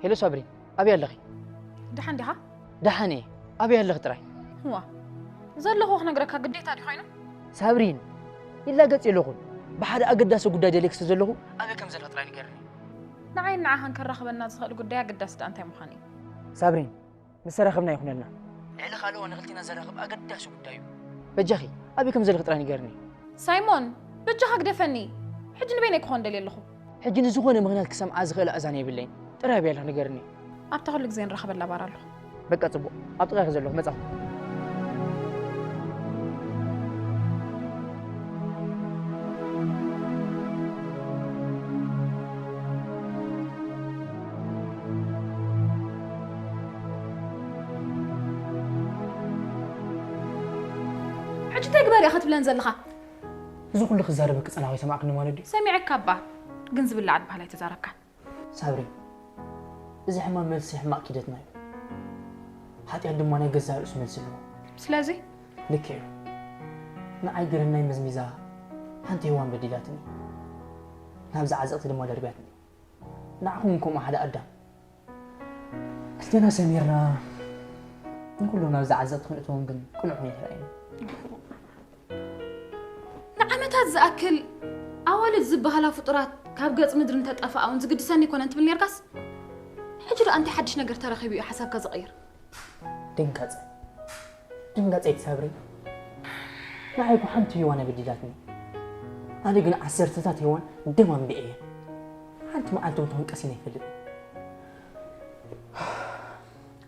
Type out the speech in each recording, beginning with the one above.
ሄሎ ሳብሪን፣ ኣበይ ኣለኺ? ደሓን ዲኻ? ደሓን እየ። ኣበይ ኣለኺ ጥራይ? ዋ ዘለኹ ክነግረካ ግዴታ ድዩ ኮይኑ? ሳብሪን፣ ይላገጽ የለኹን። ብሓደ ኣገዳሲ ጉዳይ ደልየኪ ስለ ዘለኹ ኣበይ ከም ዘለኺ ጥራይ ንገርኒ። ንዓይን ንዓኻን ከራኽበና ዝኽእል ጉዳይ ኣገዳሲ ደኣ እንታይ ምዃኑ እዩ? ሳብሪን፣ ምስ ተራኸብና ይኹነልና። ልዕሊ ካልኦ ንኽልቴና ዘራኽብ ኣገዳሲ ጉዳይ እዩ። በጃኺ ኣበይ ከም ዘለኺ ጥራይ ንገርኒ። ሳይሞን፣ በጃኻ ግደፈኒ። ሕጂ ንበይነይ ክኾን ደልየ ኣለኹ። ሕጂ ንዝኾነ ምኽንያት ክሰምዓ ዝኽእል ኣእዛን የብለይን። ጥራይ ኣበይ ኣለኺ ንገርኒ። ኣብታ ኩሉ ግዜ ንራኸበላ ባር ኣለኹ። በቃ ጽቡቕ፣ ኣብ ጥቓኺ ዘለኹ መጻኹ። ሕጂ እንታይ ግበር እያ ክትብለን ዘለኻ? እዚ ኩሉ ክዛረበኪ ጸናኹ ይሰማዕክኒ ማለት ድዩ? ሰሚዐካ እባ፣ ግን ዝብላዕ ድበሃል ኣይተዛረብካን። ሳብሪ፣ እዚ ሕማም መልሲ ሕማቕ ኪደትና እዩ። ሓጢኣት ድማ ናይ ገዛእ ርእሱ መልሲ ኣለዎ። ስለዚ ልክዕ እዩ። ንዓይ ገረናይ መዝሚዛ ሓንቲ ሄዋን በዲላትኒ፣ ናብዚ ዓዘቕቲ ድማ ደርብያትኒ። ንዓኹም እውን ከምኡ ሓደ ኣዳም ክልቴና ሰሚርና ንኩሎም ናብዚ ዓዘቕቲ ክንእትዎም ግን ቅኑዕ ኮይኑ ተራእየኒ። ንዓመታት ዝኣክል ኣዋልድ ዝበሃላ ፍጡራት ካብ ገጽ ምድሪ እንተጠፍኣ እውን ዝግድሰኒ ኣይኮነን ትብል ኔርካስ፣ ሕጂ ደኣ እንታይ ሓድሽ ነገር ተረኺቡ እዩ ሓሳብካ ዝቕይር? ድንጋጸ ድንጋጸ ይትሳብሪ። ንዓይ እኮ ሓንቲ ሄዋን ኣበዲላትኒ። ኣነ ግን ዓሰርተታት ሄዋን ደም ኣንቢዐ እየ። ሓንቲ መዓልቲ እውን ተኾን ቀሲነ ኣይፈልጥን።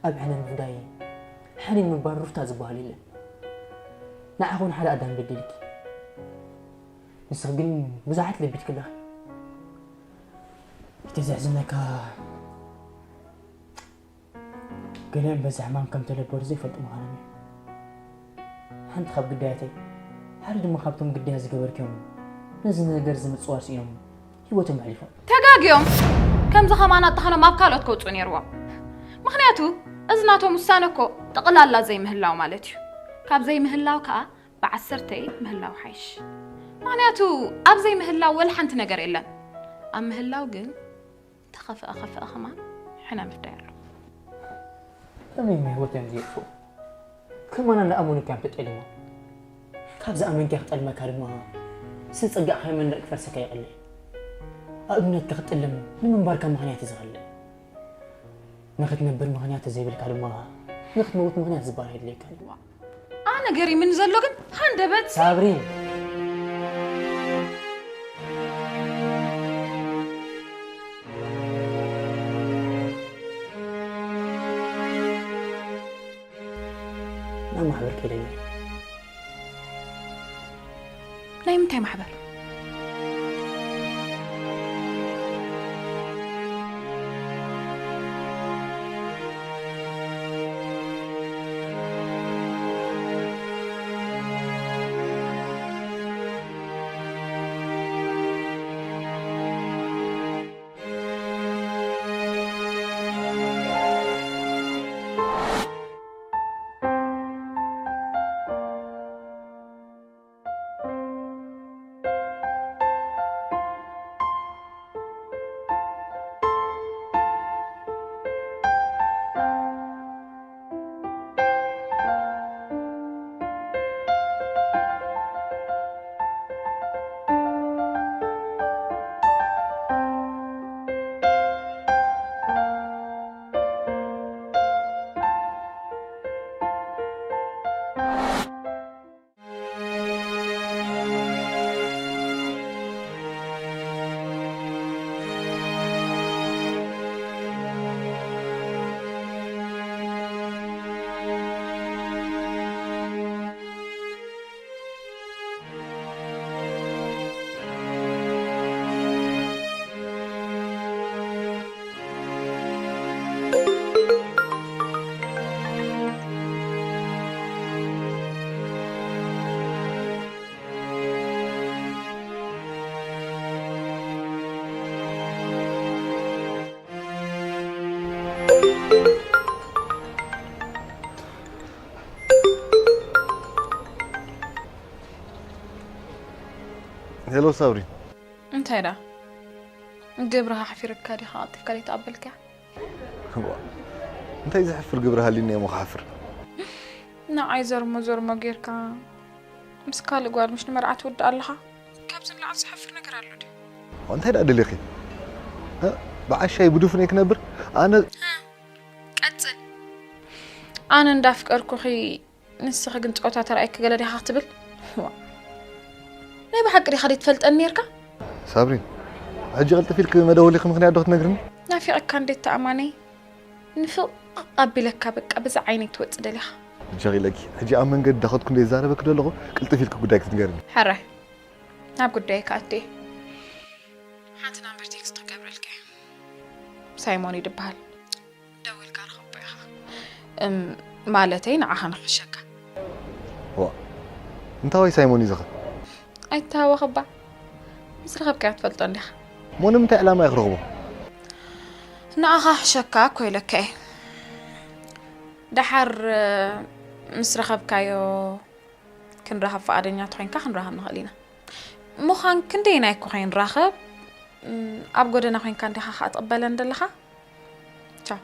ኣብ ሕነ ምፍዳይ ሕኒን ምባል ሩፍታ ዝበሃል የለን። ንዓኹን ሓደ ኣዳም በዲልኪ። ንስኺ ግን ብዙሓት ለቢድኪ ኣለኺ። እቲ ዘሕዝነካ ገሊኦም በዚ ሕማም ከም ተለበዱ ዘይፈልጡ ምዃኖም እዩ። ሓንቲ ካብ ግዳያተይ፣ ሓደ ድማ ካብቶም ግዳያት ዝገበርክዮም ነዚ ነገር እዚ ምጽዋር ስኢኖም ህይወቶም ኣሕሊፎም። ተጋግዮም ከምዚ ከማን ኣጣኸኖም ኣብ ካልኦት ከውፅኡ ነይርዎም። ምኽንያቱ እዚ ናቶም ውሳነ እኮ ጠቕላላ ዘይምህላው ማለት እዩ። ካብ ዘይምህላው ከዓ ብዓሰርተይ ምህላው ሓይሽ። ምኽንያቱ ኣብ ዘይምህላው ወላ ሓንቲ ነገር የለን። ኣብ ምህላው ግን ተኸፍአ ኸፍአ ከማን ሕነ ምፍዳይ ኣሎ። ከመይ ናይ ህይወት እዮም ዝየጥፉ? ከማና ንኣመኑካ እዮም ተጠሊሞም። ካብ ዝኣመንካ ክጠልመካ ድማ ስንጽጋዕካ መንደቕ ክፈርሰካ ይቐልል። ኣብ እምነትካ ክትጥለም ንምንባርካ ምኽንያት እዩ ዝኸልእ። ንኽትነብር ምኽንያት ተዘይብልካ ድማ ንኽትመውት ምኽንያት ዝበሃል የድልየካ እዩ። ኣነ ገሪምኒ ዘሎ ግን ሃንደበት ሳብሪ ናብ ማሕበር ከይደ ነይረ። ናይ ምንታይ ማሕበር? ሄሎ ሳብሪ። እንታይ ዳ ግብርኻ ሓፊርካ ዲኻ ቀልጢፍካ ዘይተቐበልካያ? እንታይ ዘሕፍር ግብሪ ሃልዩኒ እሞ ክሓፍር? ንዓይ ዘርሞ ዘርሞ ጌርካ ምስ ካልእ ጓል ምሽ ንመርዓ ትውድእ ኣለኻ? ካብዚ ንላዕሊ ዝሓፍር ነገር ኣሎ ድዩ? እንታይ ደኣ ደሊኺ? እ? ብዓሻይ ብድፉነይ ክነብር? ኣነ ቀጽል። ኣነ እንዳፍቀርኩኺ ንስኺ ግን ጸወታ ተራእይኪ ገለ ዲኻ ክትብል? ዋ። ናይ ብሓቂ ዲኻ ደይ ትፈልጠኒ ኔርካ? ሳብሪን፣ ሕጂ ቅልጥፍ ኢልኪ መደወሊኺ ምኽንያት ዶ ክትነግርኒ? ናፊቐካ እንዴት ተኣማነይ? ንፍቕ ኣቢለካ በቃ ብዛ ዓይነይ ትወጽእ ደሊኻ። ጀቒለኪ። ሕጂ ኣብ መንገዲ ዳኸድኩ እንደ ይዛረበኪ ደለኹ ቅልጥፍ ኢልኪ ጉዳይ ክትንገርኒ። ሕራይ ናብ ጉዳይ ክኣቱ እየ። ሓንቲ ናምበር ቴክስት ክገብረልካ እየ። ሳይሞን እዩ ድበሃል። ደዊልካ ርኸቦ ኢኻ። እም፣ ማለተይ ንዓኻ ንኽሕሸካ። ዋ፣ እንታዋይ ሳይሞን እዩ ዝኸ? ኣይትተሃወኽ እባ። ምስ ረኸብካዮ ትፈልጦ እንዲኻ። እሞ ንምንታይ ዕላማ እየ ክረኽቦ? ንኣኻ ሕሸካ እኮ ኢለካ እየ። ደሓር ምስ ረኸብካዮ ክንራኸብ ፍቓደኛ ተኾይንካ ክንራኸብ ንኽእል ኢና። ምዃን ክንደየናይ እኮ ከይንራኸብ፣ እም፣ ኣብ ጎደና ኮይንካ እንዲኻ ከኣ ትቕበለን ዘለኻ? ቻው።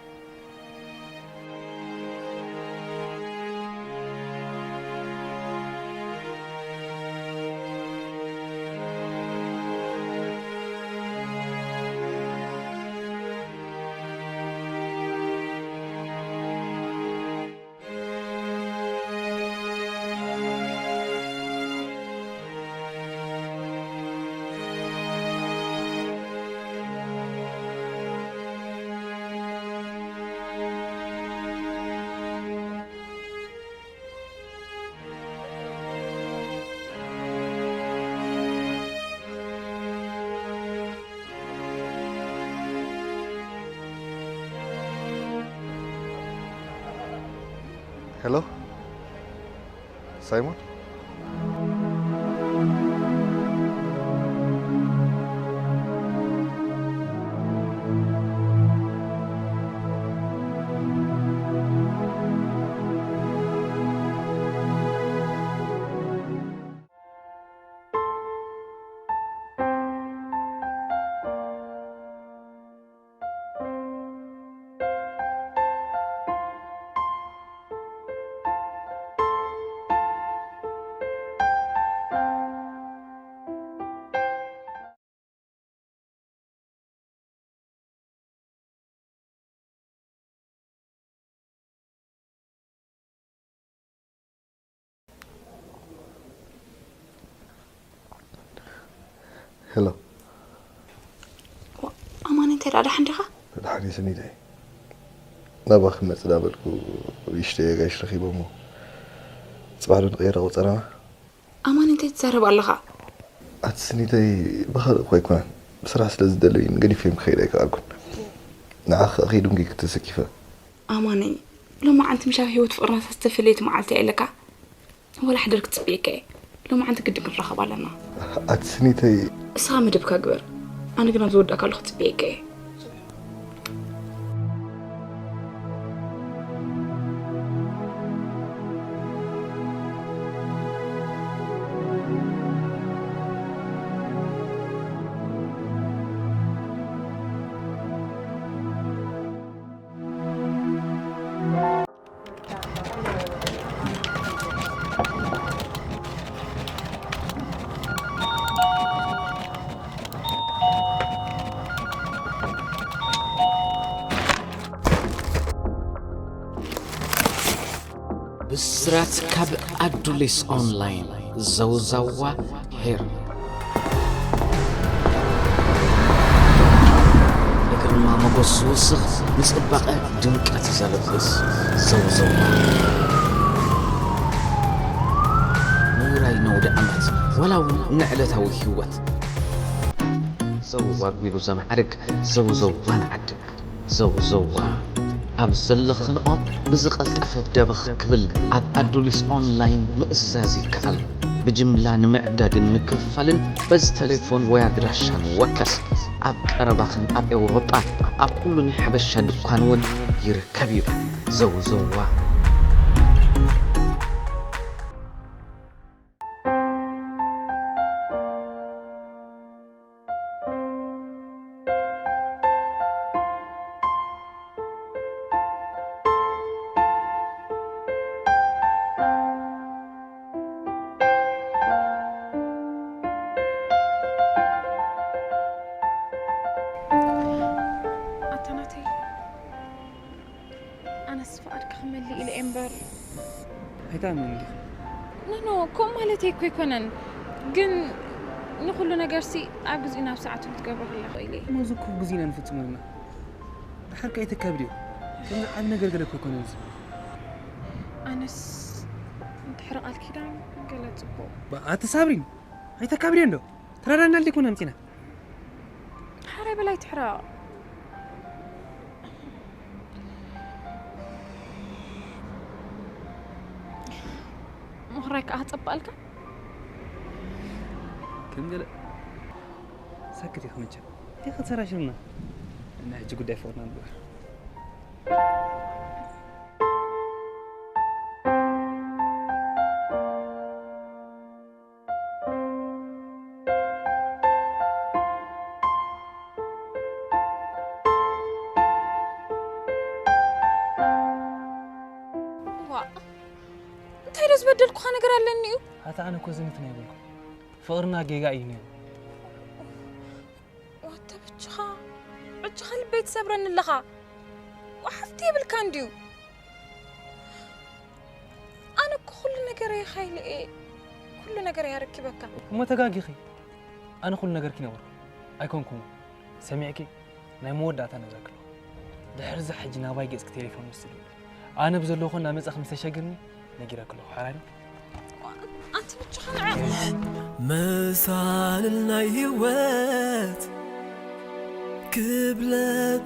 ሄሎ ሳይሞን። ሄሎ። ኣማን እንታይ ደኣ ደሓን ዲኻ? ደሓን እየ ስኒተይ። ናባኺ ክመጽእ ዳበልኩ ብእሽተይ ኣጋይሽ ረኺበ እሞ ጽባሕ ዶ ንቐይር ቆጸራና? ኣማን እንታይ ትዛረብ ኣለኻ? ኣቲ ስኒተይ ብኻልእ እኮ ኣይኮነን ብስራሕ ስለ ዝደለዩን ገዲፈዮም ክኸይድ ኣይከኣልኩን። ንዓኺ ከኣ ከይድንጉይ ክተሰኪፈ። ኣማነይ ሎማዓንቲ ምሽ ኣብ ህይወት ፍቕርና እታ ዝተፈለየት መዓልቲ እያ ኢለካ? ወላ ሕደር ክጽብየካ እየ። ሎማዓንቲ ግድን ክንራኸብ ኣለና። ኣቲ ስኒተይ እስኻ መደብካ ግበር። ኣነ ግን ኣብ ዝወዳእካሉ ክጽብየካ እየ። ብስራት ካብ ኣዱሊስ ኦንላይን። ዘውዘዋ ሄር ንግርማ ሞጎስ ዝውስኽ፣ ንጽባቐ ድምቀት ዘልብስ። ዘውዘዋ ንውራይ ነውዲ ዓመት፣ ዋላ እውን ንዕለታዊ ህይወት። ዘውዘዋ ኣግቢሩ ዘማዕርግ። ዘውዘዋ ንዓድግ። ዘውዘዋ ኣብ ዘለኽንኦ ብዝቐልጠፈ ደበኽ ክብል ኣብ ኣዱሊስ ኦንላይን ምእዛዝ ይከኣል። ብጅምላ ንምዕዳግን ምክፍፋልን በዚ ተሌፎን ወይ ኣድራሻ ንወከስ። ኣብ ቀረባኽን ኣብ ኤውሮጳ ኣብ ኩሉ ናይ ሓበሻ ድኳን እውን ይርከብ እዩ። ዘውዘዋ። ታምን እንዲኺ። ኖ ኖ፣ ከምኡ ማለተይ እኮ ኣይኮነን። ግን ንኹሉ ነገርሲ ኣብ ግዜኡ ናብ ሰዓቱ ክትገብሮ ከለኻ ኢለ እየ። እሞ እዚ እኮ ግዜና ንፍጽመልና። ድሓር ከ ኣይተካብድዮ። ከምዚ ዓቢ ነገር ገለ እኮ ኣይኮነን እዚ። ኣነስ እንድሕሪ ቃል ኪዳን ገለ ጽቡቕ። ባ-፣ ኣቲ ሳብሪን፣ ኣይተካብድዮ እንዶ። ተራዳና ልዲ ኮና ምጺና። ሓራይ በላይ ትሕራቕ። ምኽራይ ከኣ ጽባልካ። ከም ገለ ሰክት ኢኺ መቸም። እንታይ ክትሰራሽርና? ናይ ሕጂ ጉዳይ ፍቕርና ንግበር። ዋ፣ እንታይ ዶ ዝበደልኩኻ ነገር ኣለኒ እዩ? ኣታ ኣነ እኮ ዝንትን ኣይበልኩ። ፍቕርና ጌጋ እዩ ነይሩ። ዋተ ብቻኻ፣ ብቻኻ ልበይ ትሰብረኒ ኣለኻ። ወሓፍቲ የብልካ እንድዩ። ኣነ እኮ ኩሉ ነገር እየ ኻይለ እየ፣ ኩሉ ነገር እየ ኣረኪበካ። እሞ ተጋጊኺ። ኣነ ኩሉ ነገርኪ ነበርኩ። ኣይኮንኩን። ሰሚዕኪ? ናይ መወዳእታ ነግረኪ ኣለኹ። ድሕሪ እዚ ሕጂ ናባይ ገጽኪ ቴሌፎን ምስ ትድውሊ። ኣነ ብዘለኹ እናመጻኺ ምስ ተሸግርኒ ነጊረኪ ኣለኹ። ሓራይ ዶ? ኣንቲ ብቻኻ ንዓ። መሳልል ናይ ህይወት ክብለ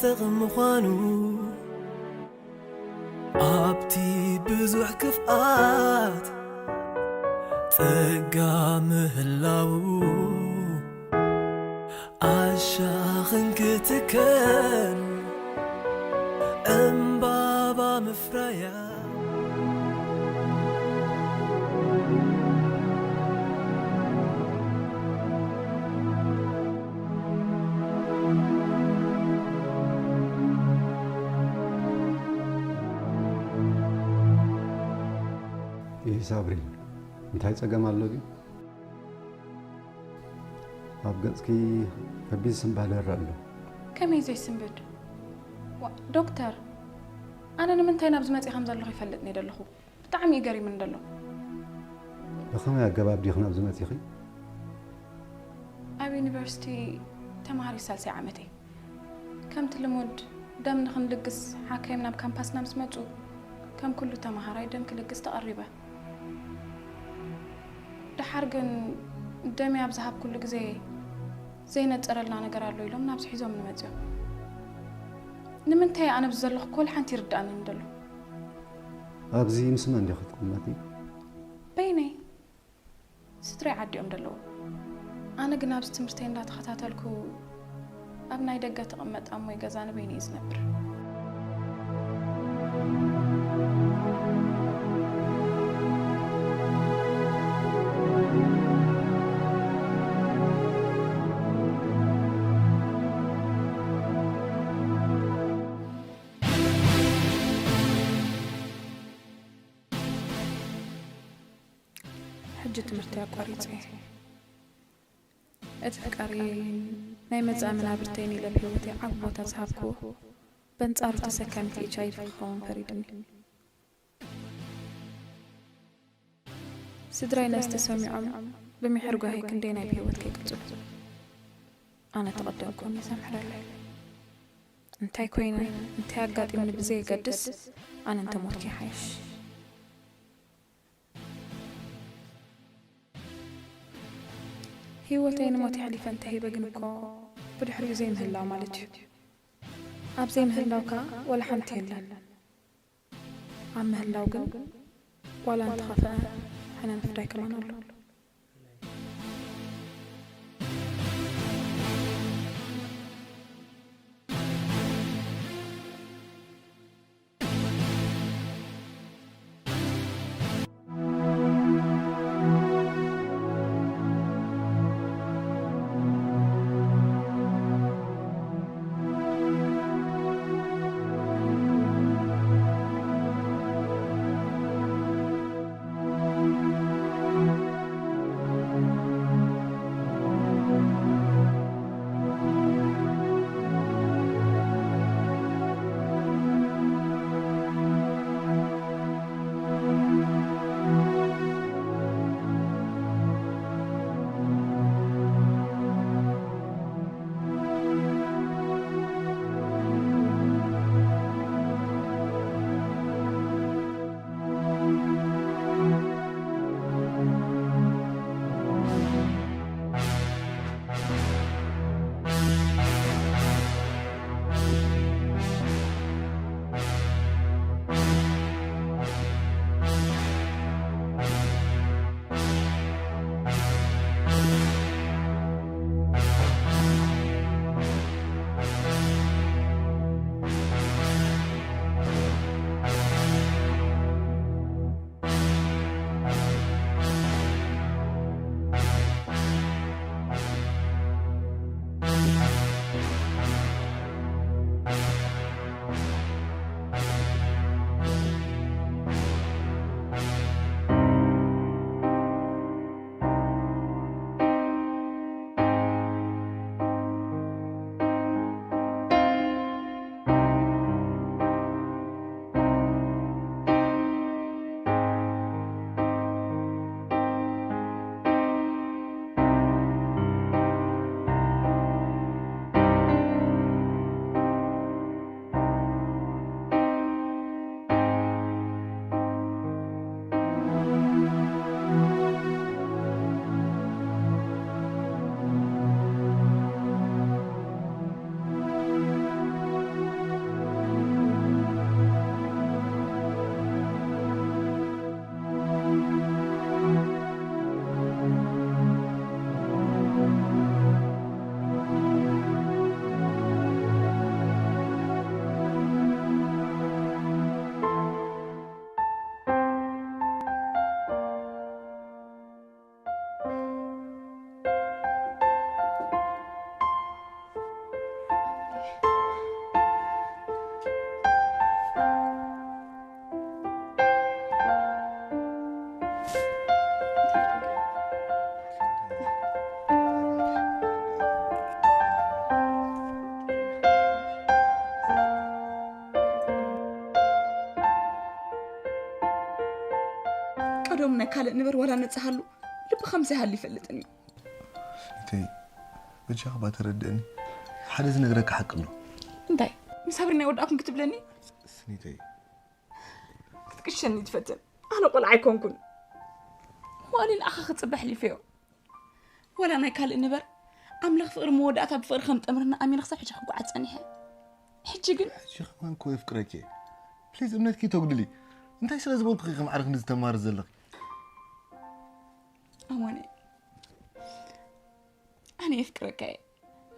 ጠቕም ምዃኑ ኣብቲ ብዙሕ ክፍኣት ጸጋ ምህላው ኣሻኽን ክትከል ዕምባባ ምፍራያ። ይህ ሳብሪን እንታይ ጸገም ኣሎ ድዩ? ኣብ ገጽኪ ከቢድ ስንባደ ይረኣ ኣሎ። ከመይ ዘይስንብድ? ዋ፣ ዶክተር፣ ኣነ ንምንታይ ናብዚ መጺእ ከም ዘለኹ ይፈልጥኒ ደለኹ። ብጣዕሚ እዩ ገሪምኒ ደሎ። ብኸመይ ኣገባብ ዲኺ ናብዚ መጺኺ? ኣብ ዩኒቨርሲቲ ተምሃሪት ሳልሳይ ዓመተይ። ከምቲ ልሙድ ደም ንኽንልግስ ሓካይም ናብ ካምፓስና ምስ መጹ፣ ከም ኩሉ ተምሃራይ ደም ክልግስ ተቐሪበ። ደሓር ግን ደመይ ኣብ ዝሃብኩሉ ግዜ ዘይነጸረልና ነገር ኣሎ ኢሎም ናብዚ ሒዞምኒ መጺኦም። ንምንታይ ኣነ ኣብዚ ዘለኹ እኮ ወላ ሓንቲ ይርድኣንን ደሎ። ኣብዚ ምስ መን ዲኺ ትቕመጢ? በይነይ። ስድራይ ዓዲኦም ደለዉ። ኣነ ግን ኣብዚ ትምህርተይ እንዳተኸታተልኩ ኣብ ናይ ደገ ትቕመጥ ኣሞይ ገዛ ንበይነይ እየ ዝነብር። ሕጂ ትምህርተይ ኣቋሪጸ እየ። እቲ ፍቃረይን ናይ መጻኢ መናብርተይን ኢለ ኣብ ህይወተይ ዓቢ ቦታ ዝሃብክዎ በንጻሩ ተሰካሚት ኤች ኣይ ቪ ክኸውን ፈሪድኒ። ስድራይ ነዚ ተሰሚዖም ብምሕርጓሄ ክንደየናይ ብህይወት ከይቅጽሉ ኣነ ተቐደምኩም እየ ዘምሕረለይ። እንታይ ኮይነ እንታይ ኣጋጢምኒ ብዘየገድስ ኣነ እንተሞትኩ ይሓይሽ። ህይወተይ ንሞት የሕሊፈ እንተሂበ ግን እኮ ብድሕሪኡ ዘይምህላው ማለት እዩ። ኣብ ዘይምህላው ከኣ ዋላ ሓንቲ የለን። ኣብ ምህላው ግን ዋላ እንተኸፍአ ሕነ ምፍዳይ ከማን ኣሎ። ካልእ ንበር ዋላ ነጻሃሉ ልቢ ከም ዘይሃሉ ይፈልጥኒ። እተይ በጃኻ ባተረድእኒ ሓደ ዝነግረካ ሓቂ ኣሎ። እንታይ? ምስ ሳብሪና ይወዳእኩም ክትብለኒ? ስኒተይ ክትቅሸኒ ትፈትን? ኣነ ቆልዓ ኣይኮንኩን። ዋሊ ንኣኻ ክጽበ ሕሊፈዮ። ዋላ ናይ ካልእ ንበር ኣምላኽ ፍቕሪ መወዳእታ ብፍቕሪ ከም ጠምርና ኣሚነ ክሳብ ሕጂ ክጓዓዝ ጸኒሐ። ሕጂ ግን ሕጂ ከማን እኮ የፍቅረኪ። ፕሊዝ እምነትኪ ተጉድሊ። እንታይ ስለ ዝበልኩ ኢኺ ከም ዓርክኒ ዝተማር ዘለኺ? ኣማነ ኣነ የፍቅረካ እየ።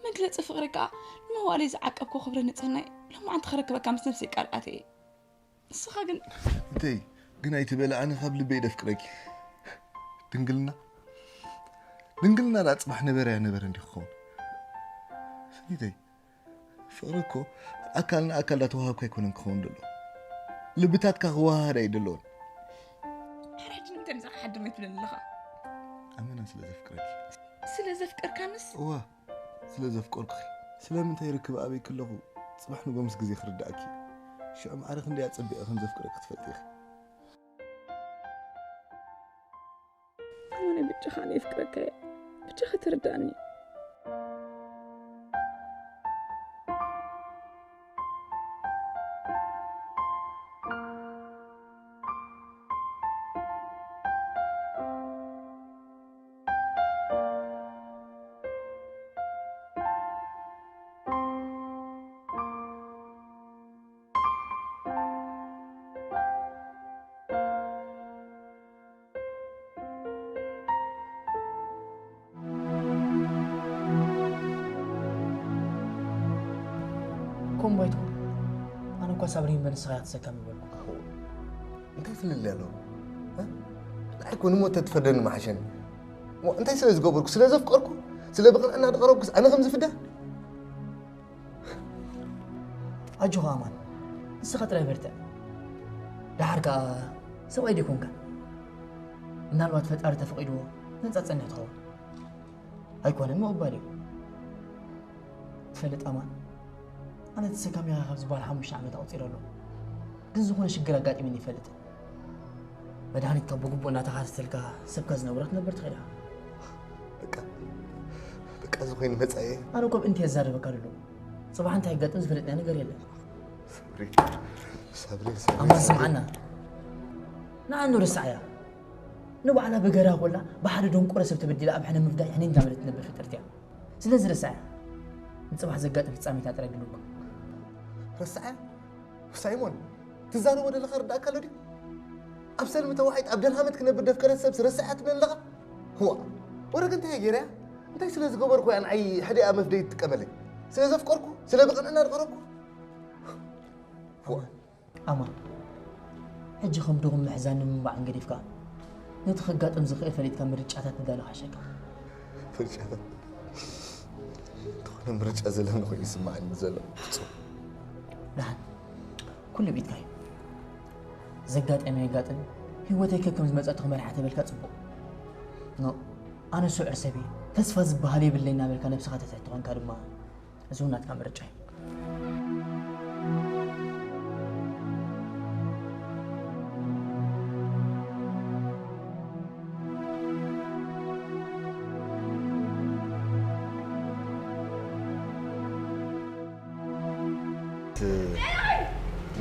መግለፂ ፍቕሪ ከዓ ንመዋእለይ ዝዓቀብኮ ክብረ ንፅህናይ ሎማዓንቲ ክረክበካ ምስ ነብሰይ ቃል ኣትየ። ንስኻ ግን እንተይ ግን ኣይትበለ ኣነ ካብ ልበይ ደፍቅረኪ። ድንግልና ድንግልና ዳ ፅባሕ ነበረ ያ ነበረ እንዲህ ክኸውን ስኒተይ ፍቕሪ እኮ ኣካልና ኣካል ዳተዋሃብካ ኣይኮነን ክኸውን ደሎ ልብታትካ ክወሃሃድ ኣይደለዎን። ሕጂ ንምንታይ ምሳኻ ሓድር ትብለኒ ኣለኻ? ኣመና ስለ ዘፍቅረኪ ስለ ዘፍቀርካንስ እዋ ስለ ዘፍቀርኩኺ ስለምንታይ ርክብ ኣበይ ከለኹ ፅባሕ ንጎ ምስ ግዜ ክርዳእኪ ሽዑ ማዕረ ክንደይ ኣፀቢቐ ከም ዘፍቅረኪ ትፈልጢ ኢኺ። ኣነ ብቻኻ ኣነ የፍቅረካ እየ። ብቻኻ ተረዳእኒ። ከምኡ ኣይትኹን። ኣነ እኳ ሳብሪ እምበር ንስኻ ኢኻ ተሰካሚ በልኩ። እንታይ ፍልልይ ኣለዎ? ንዓይ እኮ ንሞት ተትፈርደኒ ምሓሸኒ። እሞ እንታይ ስለ ዝገበርኩ? ስለ ዘፍቀርኩ? ስለ ብቕንዕና ዝቐረብኩስ ኣነ ከም ዝፍዳ? ኣጆኻ ኣማን፣ ንስኻ ጥራይ በርትዕ። ደሓር ከኣ ሰብኣይ ዶ ኣይኮንካን? ምናልባት ፈጣሪ ተፈቒድዎ ነጻ ትጸንሕ ትኸውን። ኣይኮነን ምቕባል እዩ። ትፈልጥ ኣማን፣ ኣነ ተሰካሚኻ ካብ ዝበሃል ሓሙሽተ ዓመት ኣቑጺረ ኣለኹ። ግን ዝኾነ ሽግር ኣጋጢሙኒ ይፈልጥ። መድሃኒትካ ብግቡእ እናተኸታተልካ ሰብካ ዝነብሮ ክትነብር ትኽእል ኢኻ። በቃ በቃ እዚ ኮይኑ መጻኢ ኣነ እኮ ብእንቲ የዛረበካ ዘሎ። ጽባሕ እንታይ ይጋጥም ዝፈለጥና ነገር የለን። ሳብሪ ሳብሪ ሳብሪ ኣማን ስምዓና። ንዓኑ ርሳዕ እያ። ንባዕላ ብገራ ኮላ ብሓደ ደንቆሮ ሰብ ተበዲላ ኣብ ሕነ ምፍዳይ ሕነ እንዳበለት ትነብር ፍጥርቲ እያ። ስለዚ ርሳዕ እያ። ንጽባሕ ዘጋጥም ፍጻሜታት ጥራይ ግምግም። ረሳዓ ሳይሞን ትዛረቦ ዘለኻ ርዳእካ ኣሎ ድዩ? ኣብ ሰልሚ ተዋሒጥ ኣብ ደልሃመት ክነብር ደፍቀረት ሰብ ረሳዓ ትብል ኣለኻ? ዋ ወረግ እንታይ ገይረያ? እንታይ ስለ ዝገበርኩ እያ ንዓይ ሕደኣ መፍደይ ትጥቀመለይ? ስለ ዘፍቀርኩ ስለ ብቕንዕና ዝቐረብኩ ዋ ኣማን፣ ሕጂ ከም ድኹም ምሕዛን ንምንባዕን ገዲፍካ፣ ነቲ ከጋጥም ዝኽእል ፈሊጥካ ምርጫታት ምዳሎ ይሓሸካ። ፍርጫታት ዝኾነ ምርጫ ዘለኒ ኮይኑ ይስምዓኒ ዘሎ ፍጹም ደሓን፣ ኩሉ ብኢድካ እዩ። ዘጋጠመ የጋጥም፣ ህይወተይ ከከም ዝመጸቶ ክመርሓ ተበልካ ጽቡቕ። ኖ፣ ኣነ ስዑር ሰብ እየ፣ ተስፋ ዝበሃል የብለይ እናበልካ ነብስኻ ተትሕት ተኾንካ ድማ፣ እዚ እውን ናትካ ምርጫ እዩ።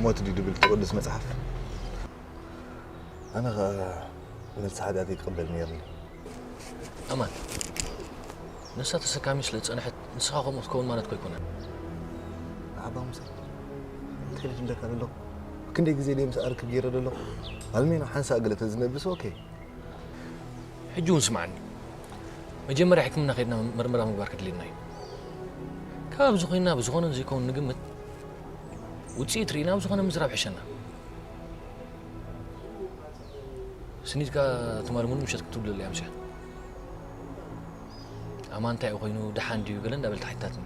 ሞት ድዩ ድብል እቲ ቅዱስ መጽሓፍ ኣነ ኸኣ መልሲ ሓጢኣተይ ክቕበል ነይርኒ ኣማን ንሳ ተሰካሚ ስለ ዝጸንሐት ንስኻ ከምኡ ክትከውን ማለት ኮ ኣይኮነን ዓባ ሙሴ እንታይ ኢለ ዝብለካ ዘለኹ ክንደይ ግዜ ደይ ምስ ኣርክብ ገይረ ዘለኹ ኣልሜኖ ሓንሳእ ገለ ተዝነብስ ኦኬ ሕጂ እውን ስምዓኒ መጀመርያ ሕክምና ከድና መርመራ ምግባር ከድልየና እዩ ካብ ኣብዚ ኮይና ብዝኾነን ዘይከውን ንግምት ውፅኢት ርኢና ብዝኾነ ምዝራብ ሕሸና ስኒትካ ትማሊ ሙሉ ምሸት ክትብለሉ እያ ምሸት ኣማንታይ ኮይኑ ደሓን ድዩ ገለ እንዳበልታ ሓታትኒ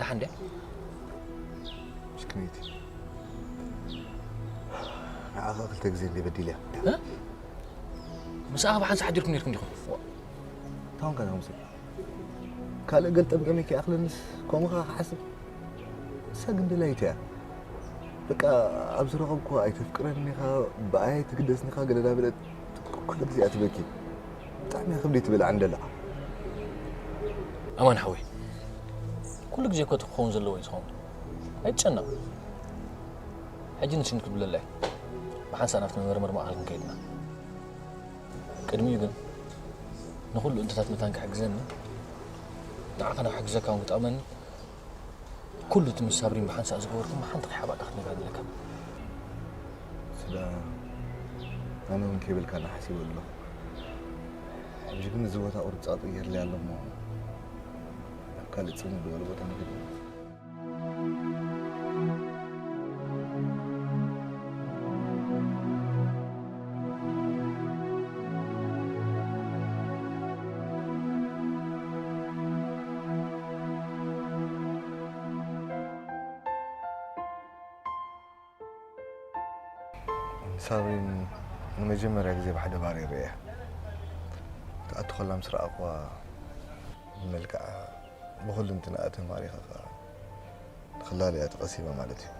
ደሓን ድያ ምስክነይቲ ንዓኻ ክልተ ግዜ እንደ በዲልያ ምሳኻ ብሓንሳ ሓዲርኩም ነርኩም ዲኹም ታውን ከና ሙሴ ካልእ ገልጠም ከመይ ከይኣኽለንስ ከምኡ ኸዓ ክሓስብ ንሳ ግን ደላይት እያ በቃ ኣብ ዝረኸብኩ ኣይተፍቅረኒ ኢኻ ብኣይ ኣይትግደስኒ ኢኻ ገለ ዳበለት ኩሉ ግዜ እያ ትበኪ። ብጣዕሚ እያ ክብደይ ትበልዕ እንደላ። ኣማን ሓወይ፣ ኩሉ ግዜ እኮ እቲ ክኸውን ዘለዎ እዩ ዝኸውን። ኣይትጨነቕ። ሕጂ ንሽን ክትብለላ እየ። ብሓንሳእ ናብቲ መመርመሪ ማእከል ክንከይድ ኢና። ቅድሚኡ ግን ንኹሉ እንተታት መታን ክሕግዘኒ፣ ንዓኻ ናብ ሕግዘካ እውን ክጠቕመኒ፣ ኩሉ እቲ ምስ ሳብሪን ብሓንሳእ ዝገበርኩም ሓንቲ ከይሓባእካ ክትነግረኒ ኣለካ። ስለ ኣነ እውን ከይበልካና ሓሲበ ኣለኹ። ሕጂ ግን እዚ ቦታ ቁርጻ ቀይርለይ ኣሎ እሞ ናብ ካልእ ጽምው ዝበለ ቦታ ንኸይድ። ሳብሪን ንመጀመርያ ግዜ ብሓደ ባር ይርእያ። ትኣቱ ከላ ምስ ረኣኽዋ፣ ብመልክዓ፣ ብኹልንትንኣ ተማሪኸ ከኣ ንኽላልያ ተቐሲበ ማለት እዩ።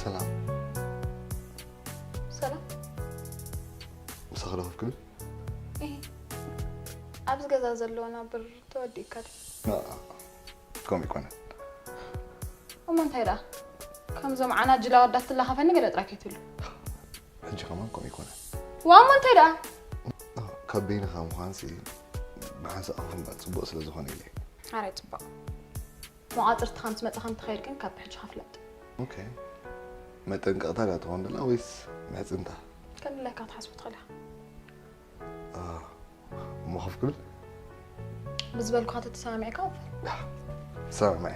ሰላም። ሰላም። ምሳኺ ዶ ኮፍ ክብል? እሂ። ኣብዚ ገዛ ዘሎ ነብር ተወዲእካ ድዩ? ኣኣ፣ ከምኡ ኣይኮነን። እሞ እንታይ ደኣ? ከምዞም ዓናጅል ኣወዳት ትላኸፈኒ ገለ ጥራይ ከይትብሉ። ሕጂ ከማን ከምኡ ኣይኮነን። ዋእ፣ እሞ እንታይ ደኣ? ካብ በይንኻ ምዃንሲ ብሓንሳእ ክፍንባጥ ጽቡቕ ስለ ዝኾነ ኢለ። ኣረ ጽቡቕ። መቋጽርትኻ ምስ መጻኻ እንትኸይድ ግን ካብ ብሕጂ ከፍለጥ። ኦኬ። መጠንቀቕታ ድያ ትኸውን ደላ ወይስ ምሕጽንታ? ከም ድላይካ ክትሓስቦ ትኽእል ኢኻ። አ፣ እሞ ኮፍ ክብል? ብዝበልኩኻ ተተሰማሚዕካ ውፈር። ያ፣ ተሰማሚዐ።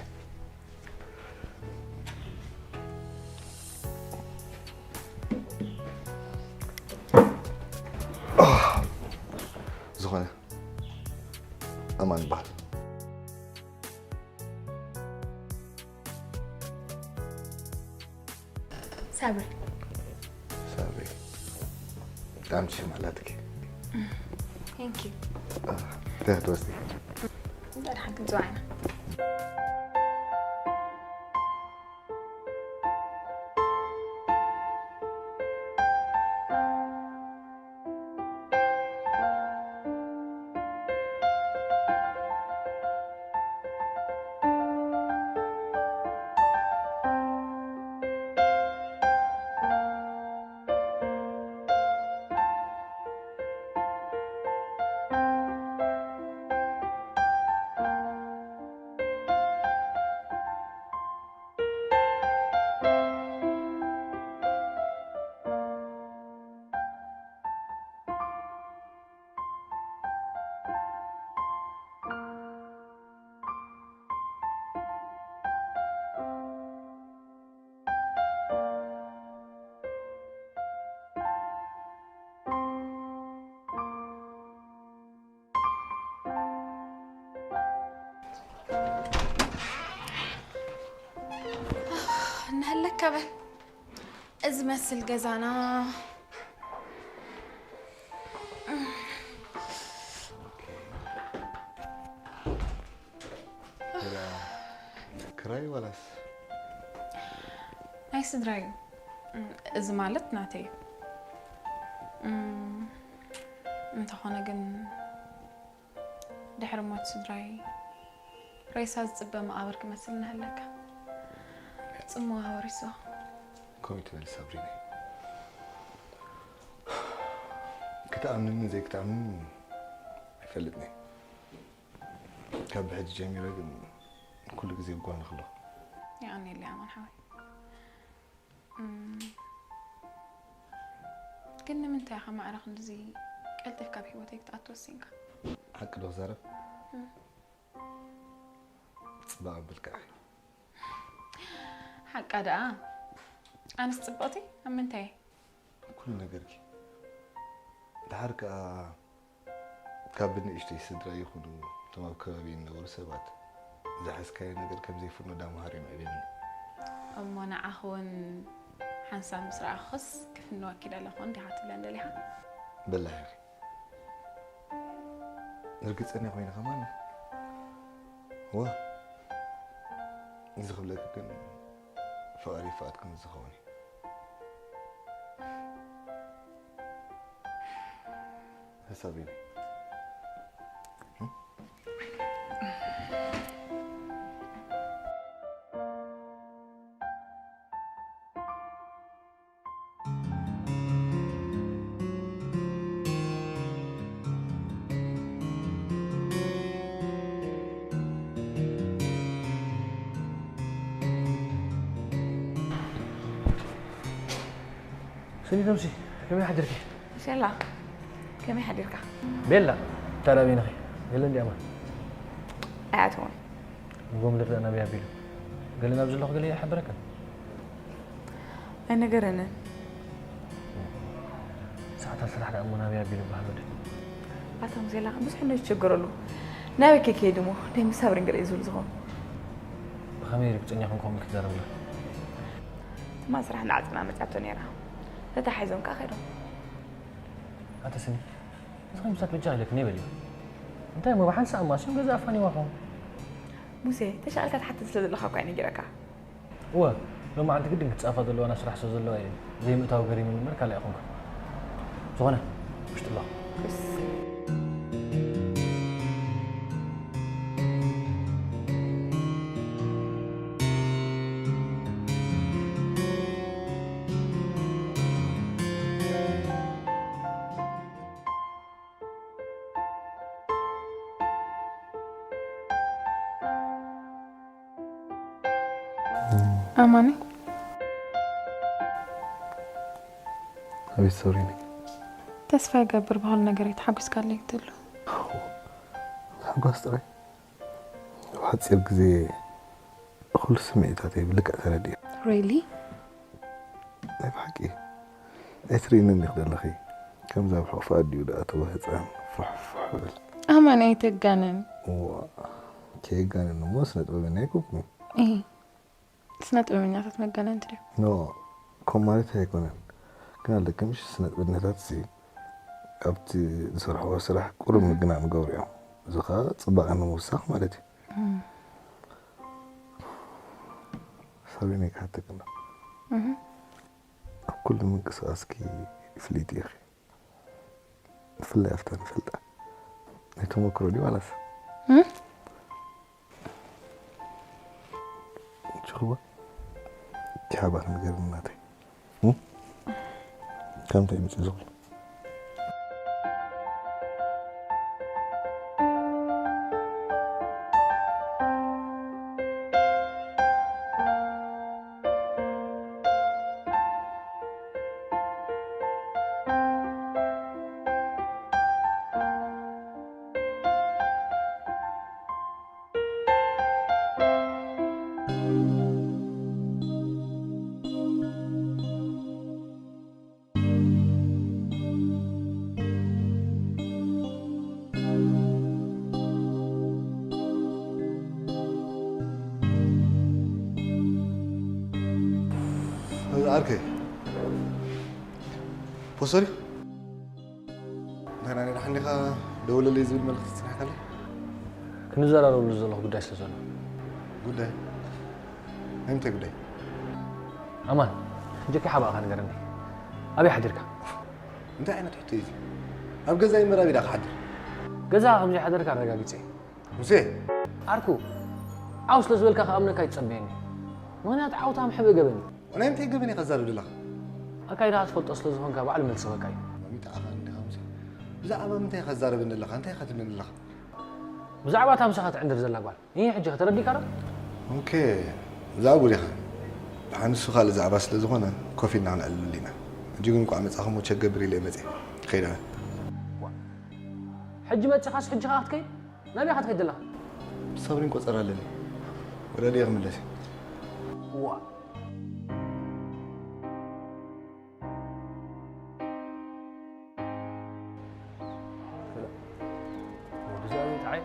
ዝኾነ፣ ኣማን በሃል። ሳብሪ። ሳብሪ። ብጣዕሚ ሽም ኣላትኪ። Thank you። እንታይ ክትወስዲ? እንታይ ደሓን ክንጽዋዕ ኢና። እናሃለካ በል። እዚ መስል ገዛና። ክራይ ዋላስ? ናይ ስድራ እዩ። እዚ ማለት ናተይ እዩ። እም፣ እንተኾነ ግን ድሕሪ ሞት ስድራይ ሬሳ ዝጽበ መቓብር ክመስል እናሃለካ ጽምዋ ወሪስዎ። ከምኡ ትበሊ ሳብሪና። ክትኣምንኒ ዘይክትኣምንኒ ኣይፈልጥን እየ። ካብ ብሕጂ ጀሚረ ግን ኩሉ ግዜ ብጎንኺ ኣለኹ። የቐንየለይ ኣማን ሓወይ። እም፣ ግን ንምንታይ ኢኻ ማዕረ ክንድዚ ቀልጢፍካ ኣብ ህይወተይ ክትኣቱ ወሲንካ? ሓቂ ዶ ክዛረብ? እም። ጽባቐ ብልክዕ። ሓቃ ደኣ። ኣነስ ጽብቕቲ ኣብ ምንታይ? ኩሉ ነገርኪ። ድሓር ከኣ ካብ ብንእሽተይ ስድራ ይኹኑ እቶም ኣብ ከባቢ እነበሩ ሰባት ዝሓዝካዮ ነገር ከም ዘይፍኖ ዳምሃር እዮም ዕብየኒ። እሞ ንዓኺ እውን ሓንሳብ ምስ ረኣኹስ ክፍንወኪ ደለኹ እንዲኻ ትብለን ደሊኻ? በላሕ ኢኺ። ርግጸኛ ኮይነ ከማን ዋ፣ እዚ ክብለኪ ግን ፍቓድ ይፍቓድ ከም ዝኸውን እዩ። ሓሳብ እዩ። ሰኒ ተምሲ፣ ከመይ ሓዲርኪ? ሸላ፣ ከመይ ሓዲርካ? ቤላ፣ ተራቢንኺ። ገለ እንዲያማ። ኣያትውን። ንጎም ልርዳእ ናበይ ኣቢሉ? ገለ ናብ ዘለኹ ገለ ይሕብረካ? ኣይነገረንን። ሰዓታት ስራሕ ደኣ እሞ ናበይ ኣቢሉ ይበሃል ወደይ? ኣታ ሙሴላ፣ ብዙሕ ነው ይቸገረሉ። ናበይ ከይከይድ እሞ፣ ናይ ምሳብርን ገለ እዩ ዝብል ዝኾን። ብኸመይ ርግጸኛ ኮንኩም ክትዛረብሉ? ትማል ስራሕ እንዳዓጸና መጻቶ ነይራ። ተታሒዞም ከኣ ከይዶም። ኣታ ስኒ፣ እዚ ኸምሳት በጃ ኢለክ ነበል እዩ። እንታይ እሞ ብሓንሳእ እሞ ኣስዮም ገዛ ኣፋኒዋ ኸም። ሙሴ፣ ተሻልካ ትሓትት ስለ ዘለኻ እኳ እየ ነጊረካ። እወ፣ ሎማዓንቲ ግድን ክትጻፋ ዘለዋና ስራሕ ስለ ዘለዋ እየ ዘይምእታው ገሪሙኒ እምበር ካልእ ኣይኮንኩን። ዝኾነ፣ ውሽጢ ኣለኹ። እስ። ኣማኒ። ኣቤት ሰብሪኒ። ተስፋ ይገብር ብኹሉ ነገር ኣይተሓጒስካለይ ትህሉ። ታሕጓስ ጥራይ። ኣብ ሓጺር ግዜ ኩሉ ስምዒታተይ ብልክዕ ተረዲኤ። Really? ናይ ብሓቂ ኣይትርእይንን ኢኺ ዘለኺ። ከምዛ ኣብ ሕቑፋ ኣዲኡ ደኣ ተወ ህጻን ፍሕፍሕ እብል። ኣማኒ ኣይተጋንን። እዋ፣ ከየጋንን እሞ ስነ ጥበበኛ ኣይኮንኩን። እህ፣ ስነ ጥበበኛታት መጋነንቲ ድዮም? ኖ፣ ከም ማለት ኣይኮነን። ግን ኣለኪ ምሽ ስነ ጥበበኛታት ሲ ኣብቲ ዝሰርሕዎ ስራሕ ቁሩብ ምግናን ገብሩ እዮም። እዚ ኸኣ ጽባቐ ንምውሳኽ ማለት እዩ። እም። ሳብሪና ክሓተኪ ኣሎ። እህ። ኣብ ኩሉ ምንቅስቓስኪ ፍልይቲ ኢኺ። ብፍላይ ኣብታ ንፈልጣ። ናይ ተመክሮ ድዩ ዋላስ? እም? ችኽዋ፣ ቻባ ክንገርም ናተይ። እም? ከምታይ መጽእ ዝኽእል? ዓርከይ፣ ፖስቶ ድዩ? እንታይ ናይ ደሓን ዲኻ ደውለለይ ዝብል መልእኽቲ ጽኒሕካለይ? ክንዘራረበሉ ዘለኹ ጉዳይ ስለ ዘሎ። ጉዳይ? ናይ ምንታይ ጉዳይ? ኣማን፣ ሕጂ ከይ ሓባእኻ ንገረኒ። ኣበይ ሓዲርካ? እንታይ ዓይነት ሕቶ እዩ እዚ? ኣብ ገዛይ እምበር ኣበይ ደኣ ክሓድር? ገዛኻ ከም ዘይሓደርካ ኣረጋጊጸ። ሙሴ! ዓርኩ፣ ዓው ስለ ዝበልካ ክኣምነካ ኣይትጸበየኒ። ምኽንያቱ ዓውታ ምሕብእ ገበን እዩ። ናይ ምንታይ ገበን ኢኻ ትዛረብ ዘለኻ? ኣካይዳኻ ትፈልጦ ስለ ዝኾንካ ባዕሉ መልሲ ክህበካ እዩ። ማሚት ኣኻ እንዲኻ ሙሴ። ብዛዕባ ምንታይ ኢኻ ትዛረበኒ ዘለኻ? እንታይ ኢኻ ትብለኒ ዘለኻ? ብዛዕባ እታ ምሳኻ ትዕንድር ዘላ ጓል። ይህ ሕጂ ከተረዲካ ዶ? ኦኬ፣ ዛዕቡ ዲኻ? ደሓን እሱ ካልእ ዛዕባ ስለ ዝኾነ ኮፍ ኢልና ክንዕልለሉ ኢና። ሕጂ ግን እንቋዕ መጻኹም ቸክ ገብር ኢለ መጽእ። ከይዳ። ሕጂ መጺኻስ ሕጂ ኸኣ ክትከይድ? ናበይ ኢኻ ትኸይድ ዘለኻ? ሰብሪን ቆጸራ ኣለኒ። ወደ ኣደይ ክምለስ እየ። ዋ። ወዲ ዛዊ ጣዓይ።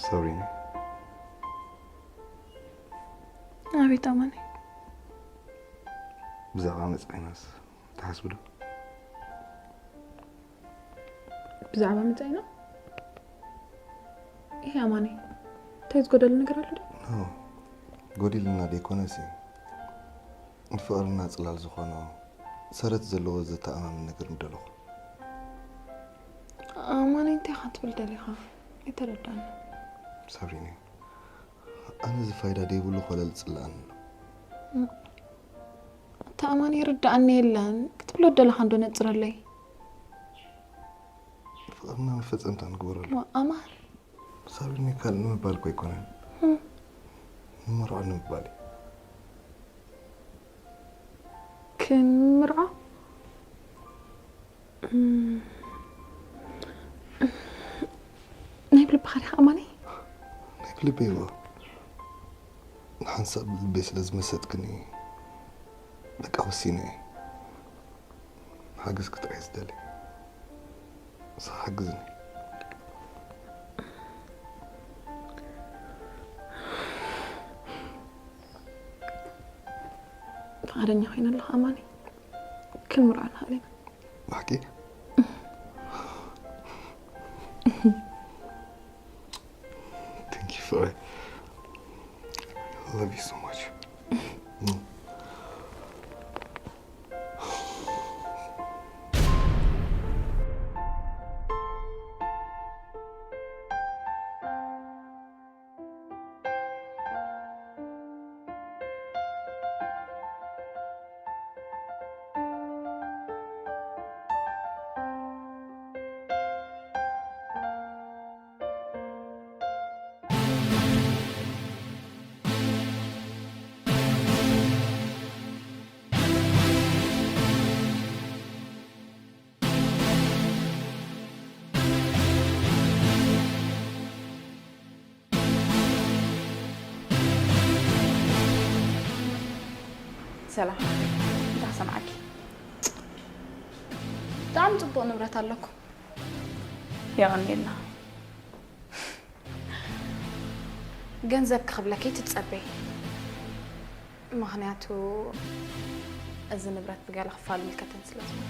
ሰብሪን። ኣቤት ኣማኒ። ብዛዕባ መጻኢናስ ትሓስቡ ዶ? ብዛዕባ መጻኢና? ይሄ ኣማኒ። እንታይ ዝጎደለ ነገር ኣሎ ዶ? ኖ፣ ጎዲልና ደይኮነሲ፣ ንፍቕርና ጽላል ዝኾኖ፣ ሰረት ዘለዎ ዘተኣማምን ነገር ምደለኹ። ኣማኒ፣ እንታይ ኢኻ ትብል ደሊኻ? ኣይተረዳእኒ። ሰብሪን፣ ኣነ እዚ ፋይዳ ደይብሉ ኮለል ጽላኣኒ ኣሎ። እታ ኣማኒ ይርዳእኒ የለን ክትብሎ ደለኻ እንዶ ነጽረለይ። ፍቕርና መፈጸምታ ንግበረሉ። ዋ፣ ኣማን። ሳብሪኒ ካልእ ንምባል እኮ ኣይኮነን። ንምርዖ ንምባል እዩ። ክንምርዖ? እም፣ ናይ ብልብኻ ዲኻ ኣማኒ? ናይ ብልበይ እዎ። ንሓንሳብ ብልበይ ስለ ዝመሰጥክኒ በቃ ወሲነ እየ። ሓገዝኪ ጥራይ ዝደሊ። ንስኻ ሓግዝኒ። ፍቓደኛ ኮይነ ኣለኹ ኣማኒ። ክንምርዖ ንኽእል ኢና። ብሓቂ? Thank you for it. I love you so much. ሰላም፣ እንታይ ክሰምዓኪ? ብጣዕሚ ጽቡቕ ንብረት ኣለኩም። የቐንየልና። ገንዘብ ክኽብለኪ ትጸበይ። ምኽንያቱ እዚ ንብረት ብገለ ክፋል ምልከተን ስለ ዝኾነ።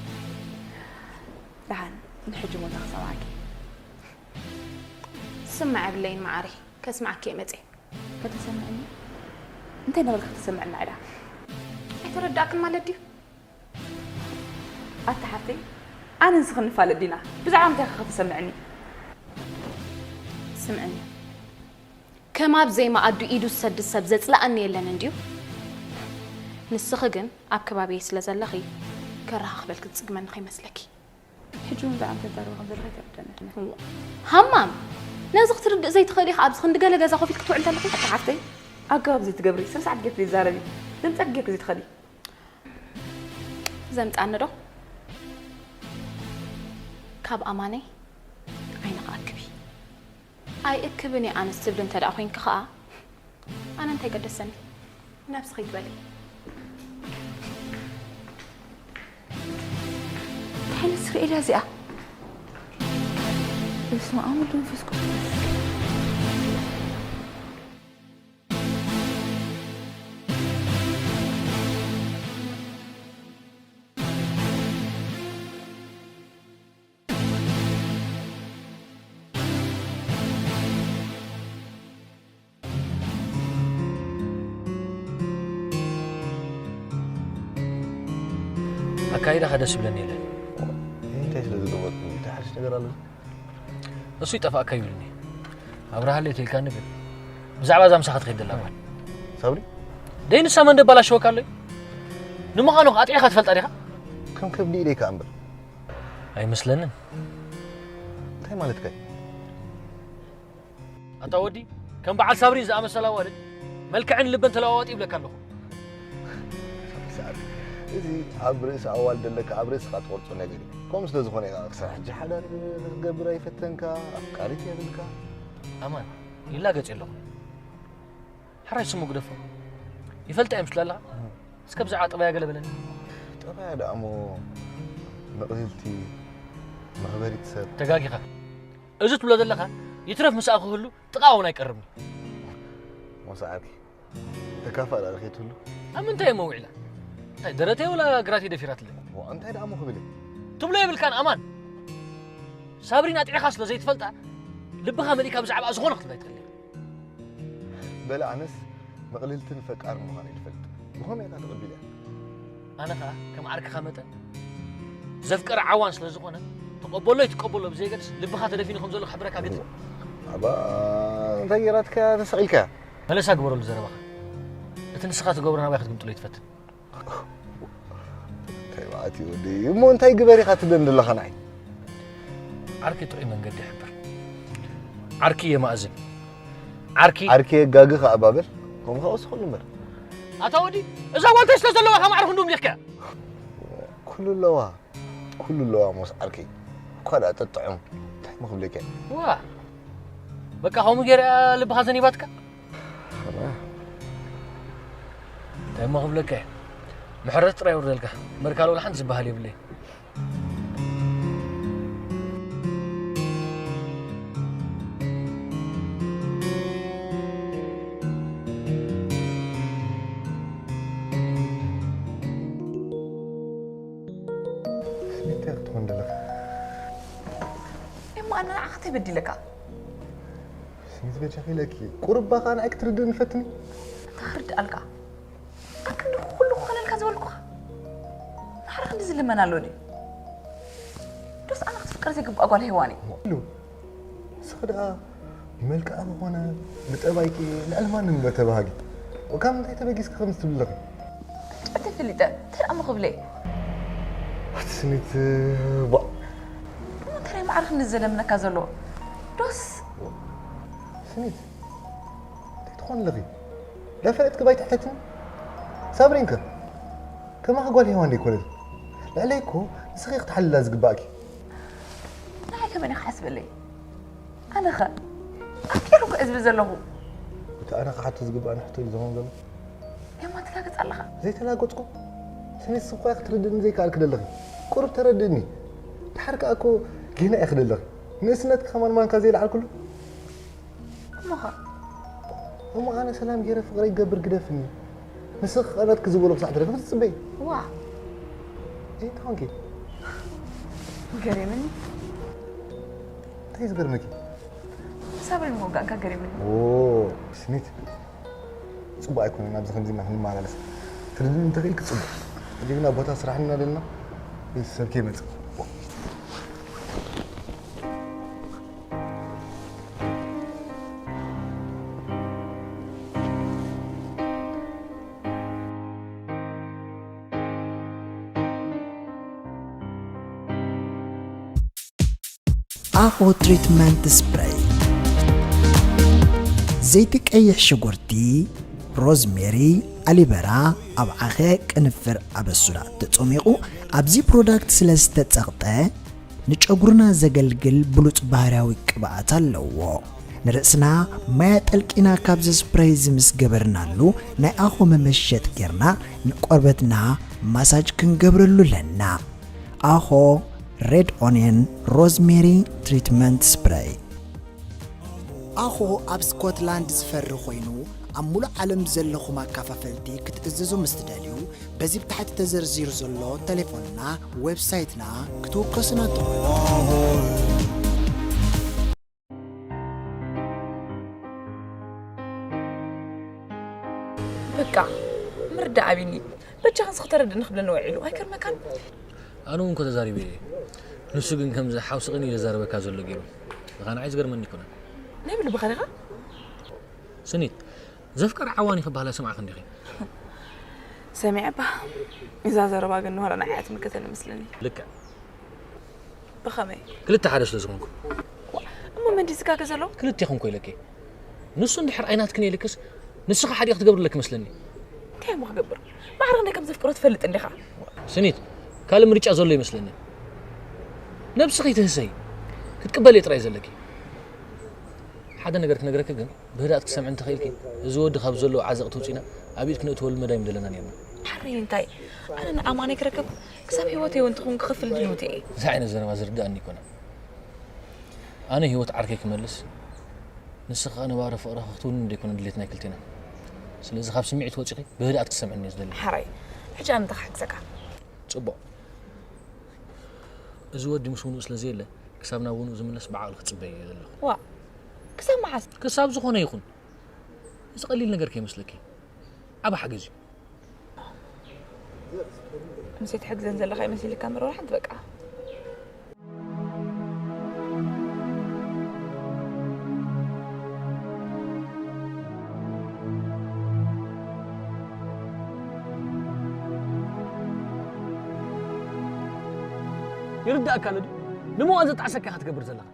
ደሓን፣ ንሕጂ ሞ እንታይ ክሰምዓኪ? ስምዒ የብለይን መዓረይ፣ ከስምዓኪ እየ መጽየ። ከተሰምዕኒ? እንታይ እናበልካ ከተሰምዕና ኢዳ? ኣይተረዳእክን ማለት ድዩ? ኣታ ሓፍተይ፣ ኣነ ንስኺ ንፋለጥ ዲና? ብዛዕባ ምንታይ ኢኻ ከተሰምዕኒ? ስምዕኒ፣ ከም ኣብ ዘይመኣዱ ኢዱ ዝሰድድ ሰብ ዘጽልኣኒ የለን እንድዩ። ንስኺ ግን ኣብ ከባቢየይ ስለ ዘለኺ ከረኻኽበልኪ ዝጽግመኒ ከይመስለኪ። ሕጂ እውን ብዛዕባ እንታይ ትዛረቢ ከም ዘለኺ ኣይተረድኣንን። ሃማም፣ ነዚ ክትርድእ ዘይትኽእሊ ኢኻ ኣብዚ ክንዲ ገለ ገዛ ኮፍ ኢልኪ ትውዕሊ ዘለኺ? ኣታ ሓፍተይ፣ ኣገባብ ዘይትገብሪ፣ ስነ ስርዓት ጌርኪ ዘይትዛረቢ፣ ዘምጸኪ ጌርኪ ዘይትኸዲ። ዘምጻኒ ዶ? ካብ ኣማነይ ዓይንኺ ኣክቢ። ኣይእክብን እየ ኣነስ ትብሊ እንተ ደኣ ኮይንኪ ኸኣ፣ ኣነ እንታይ ገደሰኒ? ነብስኺ ግበሪ። እንታይ ዓይነት ስርኤል እያ እዚኣ? በስመ ኣብ ወወልድ ወመንፈስ ቅዱስ። ኣካይዳኻ ደስ ይብለኒ የለን። እንታይ ስለ ዝገበርኩ? እንታይ ሓድሽ ነገር ኣሎ? እሱ ይጠፋእካ ይብልኒ። ኣብርሃለይ ተልካኒ ግን ብዛዕባ እዛ ምሳኻ ትኸይድ ዘላ ጓል። ሳብሪ? ደይ ንሳ መን ደባላሸወካ ኣሎ? ንምዃኑ ኣጥዒኻ ትፈልጣ ዲኻ? ከም ከብዲ ኢለይካ እምበር። ኣይመስለንን። እንታይ ማለትካ እዩ? ኣታ ወዲ፣ ከም በዓል ሳብሪን ዝኣመሰላ ኣዋልድ መልክዕን ልበን ተለዋዋጢ ይብለካ ኣለኹ። እዚ ኣብ ርእሲ ኣዋልድ ዘለካ ኣብ ርእስኻ ትቆርጾ ነገር እዩ። ከምኡ ስለ ዝኾነ ኢኻ ክሳብ ሕጂ ሓዳር ክትገብር ኣይፈተንካ፣ ኣፍቃሪት የብልካ። ኣማን፣ ይላገጽ ኣለኹ። ሕራይ ስሙ ግደፎ። ይፈልጣ እዮም ስለ ኣለኻ። እስከ ብዛዕባ ጠባያ ገለ በለኒ። ጠባያ ደኣ እሞ ምቕልልቲ፣ መኽበሪት ሰብ። ተጋጊኻ። እዚ ትብሎ ዘለኻ ይትረፍ ምስኣ ክህሉ ጥቓ እውን ኣይቀርብን። ሞሳ ዓርኪ፣ ተካፋ ደኣ ርኺ ትህሉ። ኣብ ምንታይ እሞ ውዒላ? እንታይ ደረተይ ወላ ግራተይ ደፊራትለይ? ዋ፣ እንታይ ደኣ እሞ ክብል እየ? ትብሎ የብልካን ኣማን። ሳብሪና ጥዒኻ ስለ ዘይትፈልጣ ልብኻ መሊእካ ብዛዕባኣ ዝኾነ ክትብል ኣይትኽእልን። በለ ኣነስ ምቕልልትን ፈቃርን ምዃነይ ትፈልጥ ብኸመይ ኢኻ ተቐቢልያ? ኣነ ኸኣ ከም ዓርክኻ መጠን ዘፍቀረ ዓዋን ስለ ዝኾነ ተቐበሎ ኣይትቀበሎ ብዘየገድስ ልብኻ ተደፊኑ ከም ዘሎ ክሕብረካ ግድን። ኣባ እንታይ ጌራትካያ ተሰቒልካያ? በለሳ ግበረሉ ዘረባኻ። እቲ ንስኻ ትገብሮ ናባይ ክትግምጥሎ ኣይትፈትን። እንታይ መዓት እዩ ወደይ እሞ እንታይ ግበር ኢኻ ትብለኒ ዘለኻ ንዓይ? ዓርኪ ጥዑይ መንገዲ ይሕብር። ዓርኪ የማእዝን። ዓርኪ ዓርኪ የጋግኽ ኣባብል ከምኡ ከዓ ወስኸሉ እምበር። ኣታ ወዲ እዛ ጓልተይ ስለ ዘለዋ ካብ ማዕርኹ እንዱ ምሊኽካ። ኩሉ ኣለዋ ኩሉ ኣለዋ ሞስ ዓርከይ። እኳ ደኣ ጠጥዖም እንታይ ምኽብለካ እየ። ዋ በቃ ከምኡ ገይራ ልብኻ ዘኒባትካ። እንታይ እሞ ክብለካ እየ። ምሕረት ጥራይ ይውርደልካ። እምበር ካልእ ወላ ሓንቲ ዝበሃል የብለይ። ስሚት ክትኾን ደለኻ። እሞ ኣነ ንዓኻ እንታይ በዲለካ? ስሚት በጃኺ ኢለኪ። ቁሩብ እባ ከኣ ንዓይ ክትርድእኒ ፈትኒ። እንታይ ክርድኣልካ? ኣብ ክንዲ ኩሉ ክኾነልካ ዝበልኩኻ። ማዕረ ክንድዚ ልመና ኣሎ ድዩ? ዶስ ኣነ ክትፍቀር ዘይግብኣ ጓል ሄዋን እየ። ኢሉ። ንስኺ ደኣ ብመልክዓ ብኾነ ብጠባይኪ ልዕሊ ማንም እምበር ተባሃጊ። ካብ ምንታይ ተበጊስኪ ከምዚ ትብሊ ኣለኺ? ጨቲ ፈሊጠ እንታይ ደኣ እሞ ክብለ እየ? ኣቲ ስኒት ቧእ። እሞ እንታይ ናይ ማዕረ ክንድዚ ዘለምነካ ዘሎ? ዶስ ስኒት እንታይ ትኾኒ ኣለኺ? ዳፈለጥኪ ባይ ትሕተትኒ? ሳብሪንከ ከማኺ ጓል ሄዋን ደይኮነት? ልዕለይ እኮ ንስኺ ክትሓልላ ዝግባእኪ። ንዓይ ከመን ኢኻ ሓስበለይ? ኣነኸ ኣፍቂሩ እኮ እየ ዝብል ዘለኹ። እቲ ኣነ ክሓቶ ዝግባእኒ ሕቶ እዩ ዝኸውን ዘሎ። የማ ትላገጽ ኣለኻ። ዘይተላገጽኩ? ስኒ ስኳ ክትርድእኒ ዘይከኣልኪ ደለኺ። ቁሩብ ተረድእኒ። ድሓር ከኣ እኮ ጌና ኢኺ ደለኺ። ንእስነትኪ ከማን ማንካ ዘይለዓልኩሉ። እሞኸ? እሞ ኣነ ሰላም ገይረ ፍቕረይ ክገብር ግደፍኒ። ንስኺ ክቐነጥኪ ዝበሎ ክሳዕ ትረኽቢ ትጽበዪ። ዋ! እንታይ ኮንኪ? ገሪምኒ። እንታይ ዝገርመኪ? ሳብሪ ንምውጋእካ ገሪምኒ። ኦ፣ ስኒት። ጽቡቕ ኣይኮነን ኣብዚ ከምዚ ኢና ክንመላለስ። ትርድእኒ እንተኽኢልኪ ጽቡቕ። ሕጂ ግን ኣብ ቦታ ስራሕ ኢና ዘለና። ቤተሰብ ከይመጽእ። ኣኾ ትሪትመንት ስፕረይ፣ ዘይቲ ቀይሕ ሽጉርቲ፣ ሮዝሜሪ፣ ኣሊበራ፣ ኣብ ዓኸ ቅንፍር ኣበሱዳ ተጸሚቑ ኣብዚ ፕሮዳክት ስለ ዝተጸቕጠ ንጨጉርና ዘገልግል ብሉጽ ባህርያዊ ቅብኣት ኣለዎ። ንርእስና ማይ ኣጠልቂና ካብዚ ስፕረይ እዚ ምስ ገበርናሉ ናይ ኣኾ መመሸጥ ጌርና ንቆርበትና ማሳጅ ክንገብረሉ ኣለና። ኣኾ ሬድ ኦንየን ሮዝሜሪ ትሪትመንት ስፕረይ። ኣኾ ኣብ ስኮትላንድ ዝፈሪ ኮይኑ ኣብ ሙሉእ ዓለም ዘለኹም ኣካፋፈልቲ ክትእዝዙ ምስ ትደልዩ በዚ ብታሕቲ ተዘርዚሩ ዘሎ ተሌፎንና ዌብሳይትና ክትውከሱና ትኽእሉ። በቃ ምርዳእ ኣቢኒ በጃኻ ንስኺ ተረድእኒ ክብለኒ ውዒሉ ኣይገርመካን? ኣነ እውን እኮ ተዛሪበ እየ። ንሱ ግን ከምዚ ሓው ስቕ ኢሉ እዩ ዘዛርበካ ዘሎ ገይሩ። ንኻ ንዓይ ዝገርመኒ ኣይኮነን። ናይ ብልብኻ ዲኻ? ስኒት፣ ዘፍቀረ ዓዋን እዩ ክበሃል ኣይሰማዕክን ዲኺ? ሰሚዐ እባ። እዛ ዘረባ ግን ንዋላ ንዓይ እያ ትምልከተኒ መስለኒ። ልክዕ። ብኸመይ? ክልተ ሓደ ስለ ዝኾንኩ። እሞ መን ድዩ ዝጋገ ዘሎ? ክልቴኹም እኮ ኢለኪ። ንሱ እንድሕር ኣይናትክን ኢልክስ ንስኻ ሓዲኣ ክትገብርለኪ መስለኒ። እንታይ እሞ ክገብር? ማዕረ ክንደይ ከም ዘፍቅሮ ትፈልጥ እንዲኻ። ስኒት፣ ካልእ ምርጫ ዘሎ ይመስለኒ። ነብስኺ ትህሰይ ክትቅበልዮ ጥራይ ዘለኪ። ሓደ ነገር ክነግረኪ ግን ብህድኣት ክትሰምዒ እንተኽኢልኪ፣ እዚ ወዲ ካብ ዘለዎ ዓዘቕቲ ውፂና ኣብ ኢድ ክነእትወሉ መዳይ ምደለና ነርና። ሓረይ እንታይ? ኣነ ንኣማነይ ክረክብ ክሳብ ህይወተይ እውን ትኹን ክኽፍል ድልውቲ እየ። እዚ ዓይነት ዘረባ ዝርድኣኒ ኣይኮነን። ኣነ ህይወት ዓርከይ ክመልስ፣ ንስኺ ከኣ ነባሪ ፍቕርኺ ክትውንን ደይኮነ ድሌት ናይ ክልቴና። ስለዚ ካብ ስምዒት ወጺኺ ብህድኣት ክትሰምዕኒ እየ ዝደሊ። ሓራይ፣ ሕጂ ኣነ እንታይ ክሓግዘካ? ጽቡቕ። እዚ ወዲ ምስ ውኑኡ ስለ ዘየለ፣ ክሳብ ናብ ውኑኡ ዝምለስ ብዓቕሊ ክጽበዮ እየ ዘለኹ። ዋእ፣ ክሳብ መዓስ? ክሳብ ዝኾነ ይኹን። እዚ ቀሊል ነገር ከይመስለኪ። ዓቢ ሓገዝ እዩ። ምሴ ትሕግዘን ዘለኻ ይመሲልካ እምበር ወላ ሓንቲ በቃ። ይርዳእካ ነዱ ንምዋን ዘጣዕሰካ ኢኻ ትገብር ዘለኻ።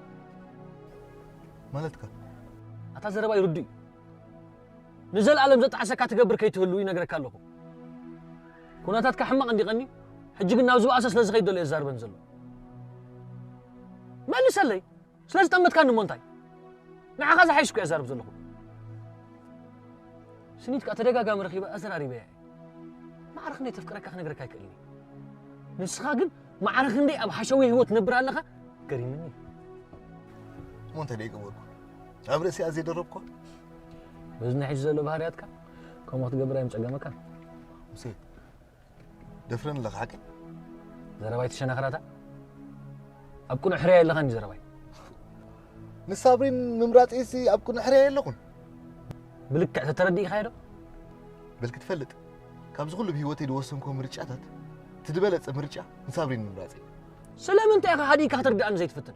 ማለትካ? ኣታ ዘረባ ይርዱ እዩ። ንዘለኣለም ዘጣዕሰካ ትገብር ከይትህሉ ይነግረካ ኣለኹ። ኩነታትካ ሕማቕ እንዲቐኒ፣ ሕጂ ግን ናብ ዝበኣሰ ስለ ዝኸይድ ዘሎ እየ ዝዛርበን ዘሎ። መልሰለይ፣ ስለ ዝጠመትካኒ እሞ እንታይ? ንዓኻ ዝሓይሽ እኮ እየ ዝዛረብ ዘለኹ። ስኒት ከኣ ተደጋጋሚ ረኺበ ኣዘራሪበያ እየ። ማዕረ ክንደይ ተፍቅረካ ክነግረካ ኣይክእልን እየ። ንስኻ ግን ማዕረ ክንደይ ኣብ ሓሸዊ ህይወት ትነብር ኣለኻ ገሪምኒ። እሞ እንታይ ደኣ ይገበርኩ? ኣብ ርእሲኣ ዘይደረብኳ? በዚ ናይ ሕጂ ዘሎ ባህርያትካ ከምኡ ክትገብር ኣይምጸገመካን። ሙሴ፣ ደፍረን ኣለኻ ሓቂ? ዘረባይ ተሸናኽራታ ኣብ ቅኑዕ ሕርያ ኣለኻኒ ዘረባይ። ንሳብሪን ምምራጽይሲ ኣብ ቅኑዕ ሕርያ የለኹን። ብልክዕ ተተረዲእኻዮ ዶ? በል ክትፈልጥ፣ ካብዚ ኩሉ ብህይወተይ ዝወሰንኩዎ ምርጫታት፣ እቲ ዝበለጸ ምርጫ ንሳብሪን ምምራጽ እዩ። ስለምንታይ ኢኻ ሃዲእካ ከተርድኣኒ ዘይትፍትን?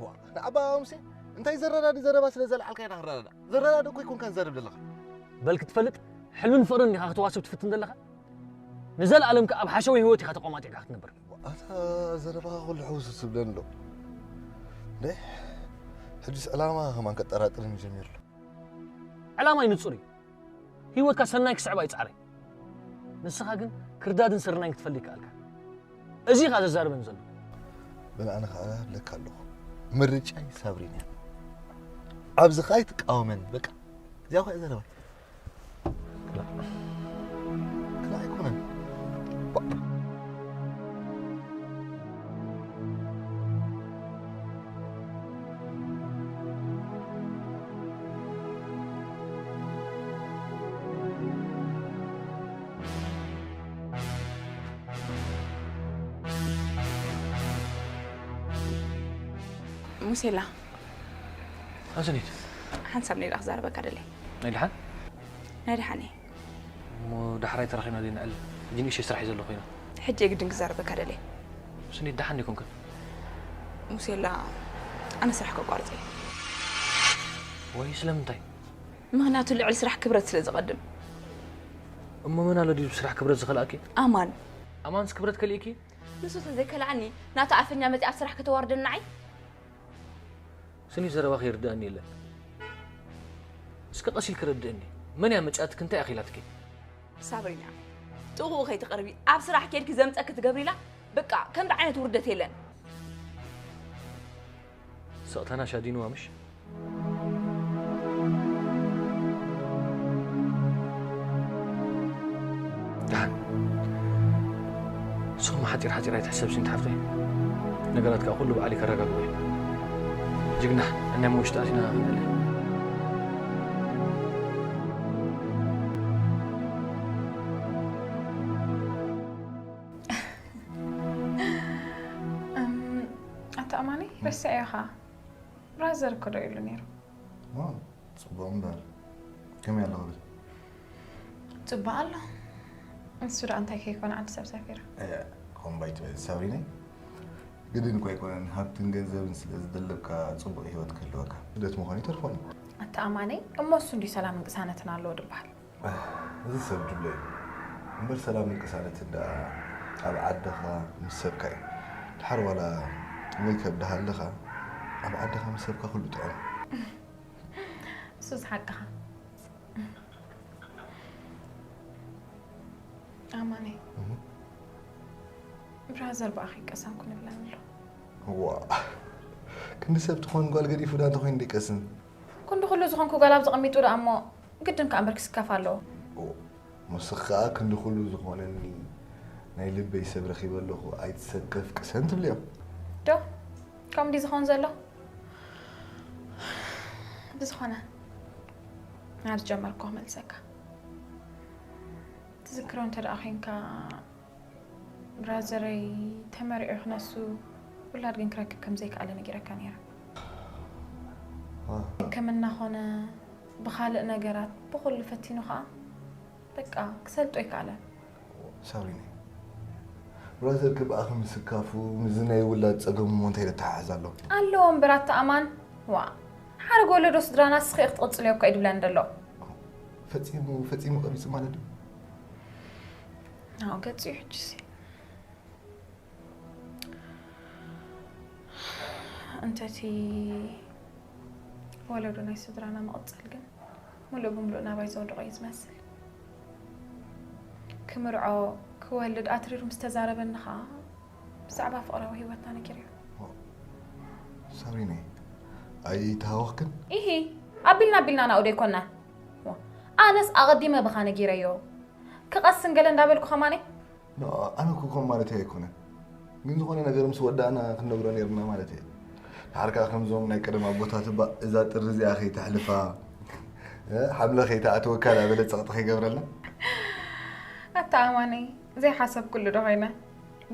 ዋ፣ ንዓባ ሙሴ፣ እንታይ ዘረዳድእ ዘረባ ስለ ዘልዓልካ ኢና ክንረዳዳእ። ዘረዳድእ እኮ ኣይኮንካን ትዛረብ ዘለኻ። በል ክትፈልጥ፣ ሕልምን ፍቕርን ኢኻ ክትዋስብ ትፍትን ዘለኻ? ንዘለኣለም ከኣ ኣብ ሓሸዊ ህይወት ኢኻ ተቖማጢዕካ ክትነብር። ኣታ ዘረባኻ ኩሉ ሕውስ ዝብለኒ ኣሎ። እንዴ፣ ሕጅስ ዕላማ ከማን ከጠራጥረኒ ጀሚሩ ኣሎ። ዕላማይ ንጹር እዩ። ህይወትካ ሰናይ ክስዕባ ይጻዕረ። ንስኻ ግን ክርዳድን ስርናይን ክትፈሊ ይከኣልካ። እዚ ኢኻ ዘዛርበኒ ዘሎ። በል ኣነ ኸኣ እብለካ ኣለኹ፣ ምርጫይ ሳብሪን እያ። ኣብዚ ኸኣ ኣይትቃወመኒ። በቃ እዚኣ እኮ እያ ዘረባይ። ክላእ ክላእ ኣይኮነን። ሙሴላ ኣሰኒት ሓንሳብ ነይ ክዛረበካ ደለይ። ናይ ደሓን? ናይ ደሓን እየ። እሞ ዳሕራይ ተራኺብና ደይ ንዕል። ሕጂ ንእሽተይ ስራሕ እየ ዘለኹ ኢና። ሕጂ የግድን ክዛረበካ ደልየ። ስኒት ደሓን ደይኮንክን? ሙሴላ ኣነ ስራሕ ከቋርጽ እየ። ወይ ስለምንታይ? ምኽንያቱ ልዕሊ ስራሕ ክብረት ስለ ዝቐድም። እሞ መን ኣሎ ድዩ ብስራሕ ክብረት ዝኸልኣኪ? ኣማን። ኣማንስ ክብረት ከሊእኪ? ንሱ ተዘይከልኣኒ ናቱ ኣፈኛ መጺኣ ኣብ ስራሕ ከተዋርደኒ ንዓይ? ስኒት ዘረባኺ ይርድኣኒ የለን። እስከ ቀስ ኢልኪ ረድእኒ። መን እያ መጺኣትኪ እንታይ ኣኺላትኪ? ሳብሪና ጥቕኡ ከይትቐርቢ ኣብ ስራሕ ኬድኪ ዘምጸኪ ትገብሪ ኢላ በቃ ከምዚ ዓይነት ውርደት የለን። ስቕታና ሻዲንዋ ምሽ? ደሓን ንስኹም ሓፂር ሓፂር ኣይትሕሰብ ስኒት ሓፍተይ ነገራት ከዓ ኩሉ ባዕሊ ከረጋግኦ እዩ ጅግና ኣንያም ውሽጢ ኣቲና ክንዕለ ኣታ ኣማኒ ረሲዐዮ ኸዓ ብራዘር እኮ ዶ ኢሉ ነይሩ። ፅቡቕ እምበር ከመይ ኣሎ ክብል። ፅቡቕ ኣሎ። ንሱ ደኣ እንታይ ከይኮነ ዓዲ ሰብ ሰፊራ። ኮምባይ ትበል ሳብሪነይ። ግድን እኮ ኣይኮነን ሃብትን ገንዘብን ስለ ዝደለብካ ፅቡቕ ህይወት ክህልወካ። ስደት ምዃኑ ይተርፎን እዩ። ኣታ ኣማነይ እሞ እሱ እንድዩ ሰላምን ቅሳነትን ኣለዎ ድበሃል። እዚ ሰብ ድብሎ እዩ። እምበር ሰላምን ቅሳነትን ደኣ ኣብ ዓድኻ ምስ ሰብካ እዩ። ድሓር ዋላ ወይ ከብድሃልኻ ኣብ ዓድኻ ምስ ሰብካ ኩሉ ጥዑም። እሱስ ሓቅኻ ኣማነይ። ብራዘር ብኣኺ ቀሰምኩ ንብለን ኣሎ። ዋ ክንዲ ሰብ ትኾን ጓል ገዲፉ ዳ እንተኾይኑ ደይቀስም። ክንዲ ኩሉ ዝኾንኩ ጓል ኣብ ዝቕሚጡ ደኣ እሞ ግድን ከኣ እምበር ክስከፍ ኣለዎ። ንስኺ ከኣ ክንዲ ኩሉ ዝኾነኒ ናይ ልበይ ሰብ ረኺበ ኣለኹ ኣይትሰከፍ ቅሰን ትብልዮ። ዶ ከምኡ ድዩ ዝኾን ዘሎ? ብዝኾነ ናብ ዝጀመርኩ ክመልሰካ። ትዝክሮ እንተ ደኣ ኮይንካ ብራዘረይ ተመሪዑ ክነሱ ውላድ ግን ክረክብ ከም ዘይከኣለ ነጊረካ ነይረ። ሕክምና ኾነ ብኻልእ ነገራት ብኹሉ ፈቲኑ ኸኣ በቃ ክሰልጦ ኣይከኣለን። ሳብሪነ ብራዘር ክብኣ ከምስካፉ ምዚ ናይ ውላድ ጸገሙ እሞ እንታይ ደተሓሕዝ ኣሎ? ኣለዎ እምበር ኣታ ኣማን ዋ ሓረግ ወለዶ ስድራና ስኺ ክትቕጽልዮ እኮ እዩ ድብለን ደሎ። ፈጺሙ ፈጺሙ ቀቢጹ ማለት ድዩ? ኣዎ ገጹ እዩ ሕጅሲ። እንተቲ ወለዶ ናይ ስድራና መቕጸል ግን ሙሉእ ብምሉእ ናባይ ዘውድቖ እዩ ዝመስል። ክምርዖ ክወልድ ኣትሪሩ ምስ ተዛረበኒ ኸኣ ብዛዕባ ፍቕራዊ ህይወትና ነጊረዮ። ሳብሪነ ኣይተሃወኽክን? ኢሂ ኣቢልና ኣቢልና ናኡ ዶ ኣይኮናን? ኣነስ ኣቐዲመ ብኻ ነጊረዮ ክቐስን ገለ እንዳበልኩ ኸማነይ ኣነ እኮ ከም ማለት ኣይኮነን ግን ዝኾነ ነገር ምስ ወዳእና ክንነግሮ ነርና ማለት እየ። ድሓር ከዓ ከምዞም ናይ ቀደም ኣቦታት እባ እዛ ጥሪ እዚኣ ከይተሕልፋ ሓምለ ከይተኣትወካ ዳበለ ፀቕጢ ከይገብረልና። ኣታ ኣማነይ ዘይሓሰብኩሉ ዶ ኮይነ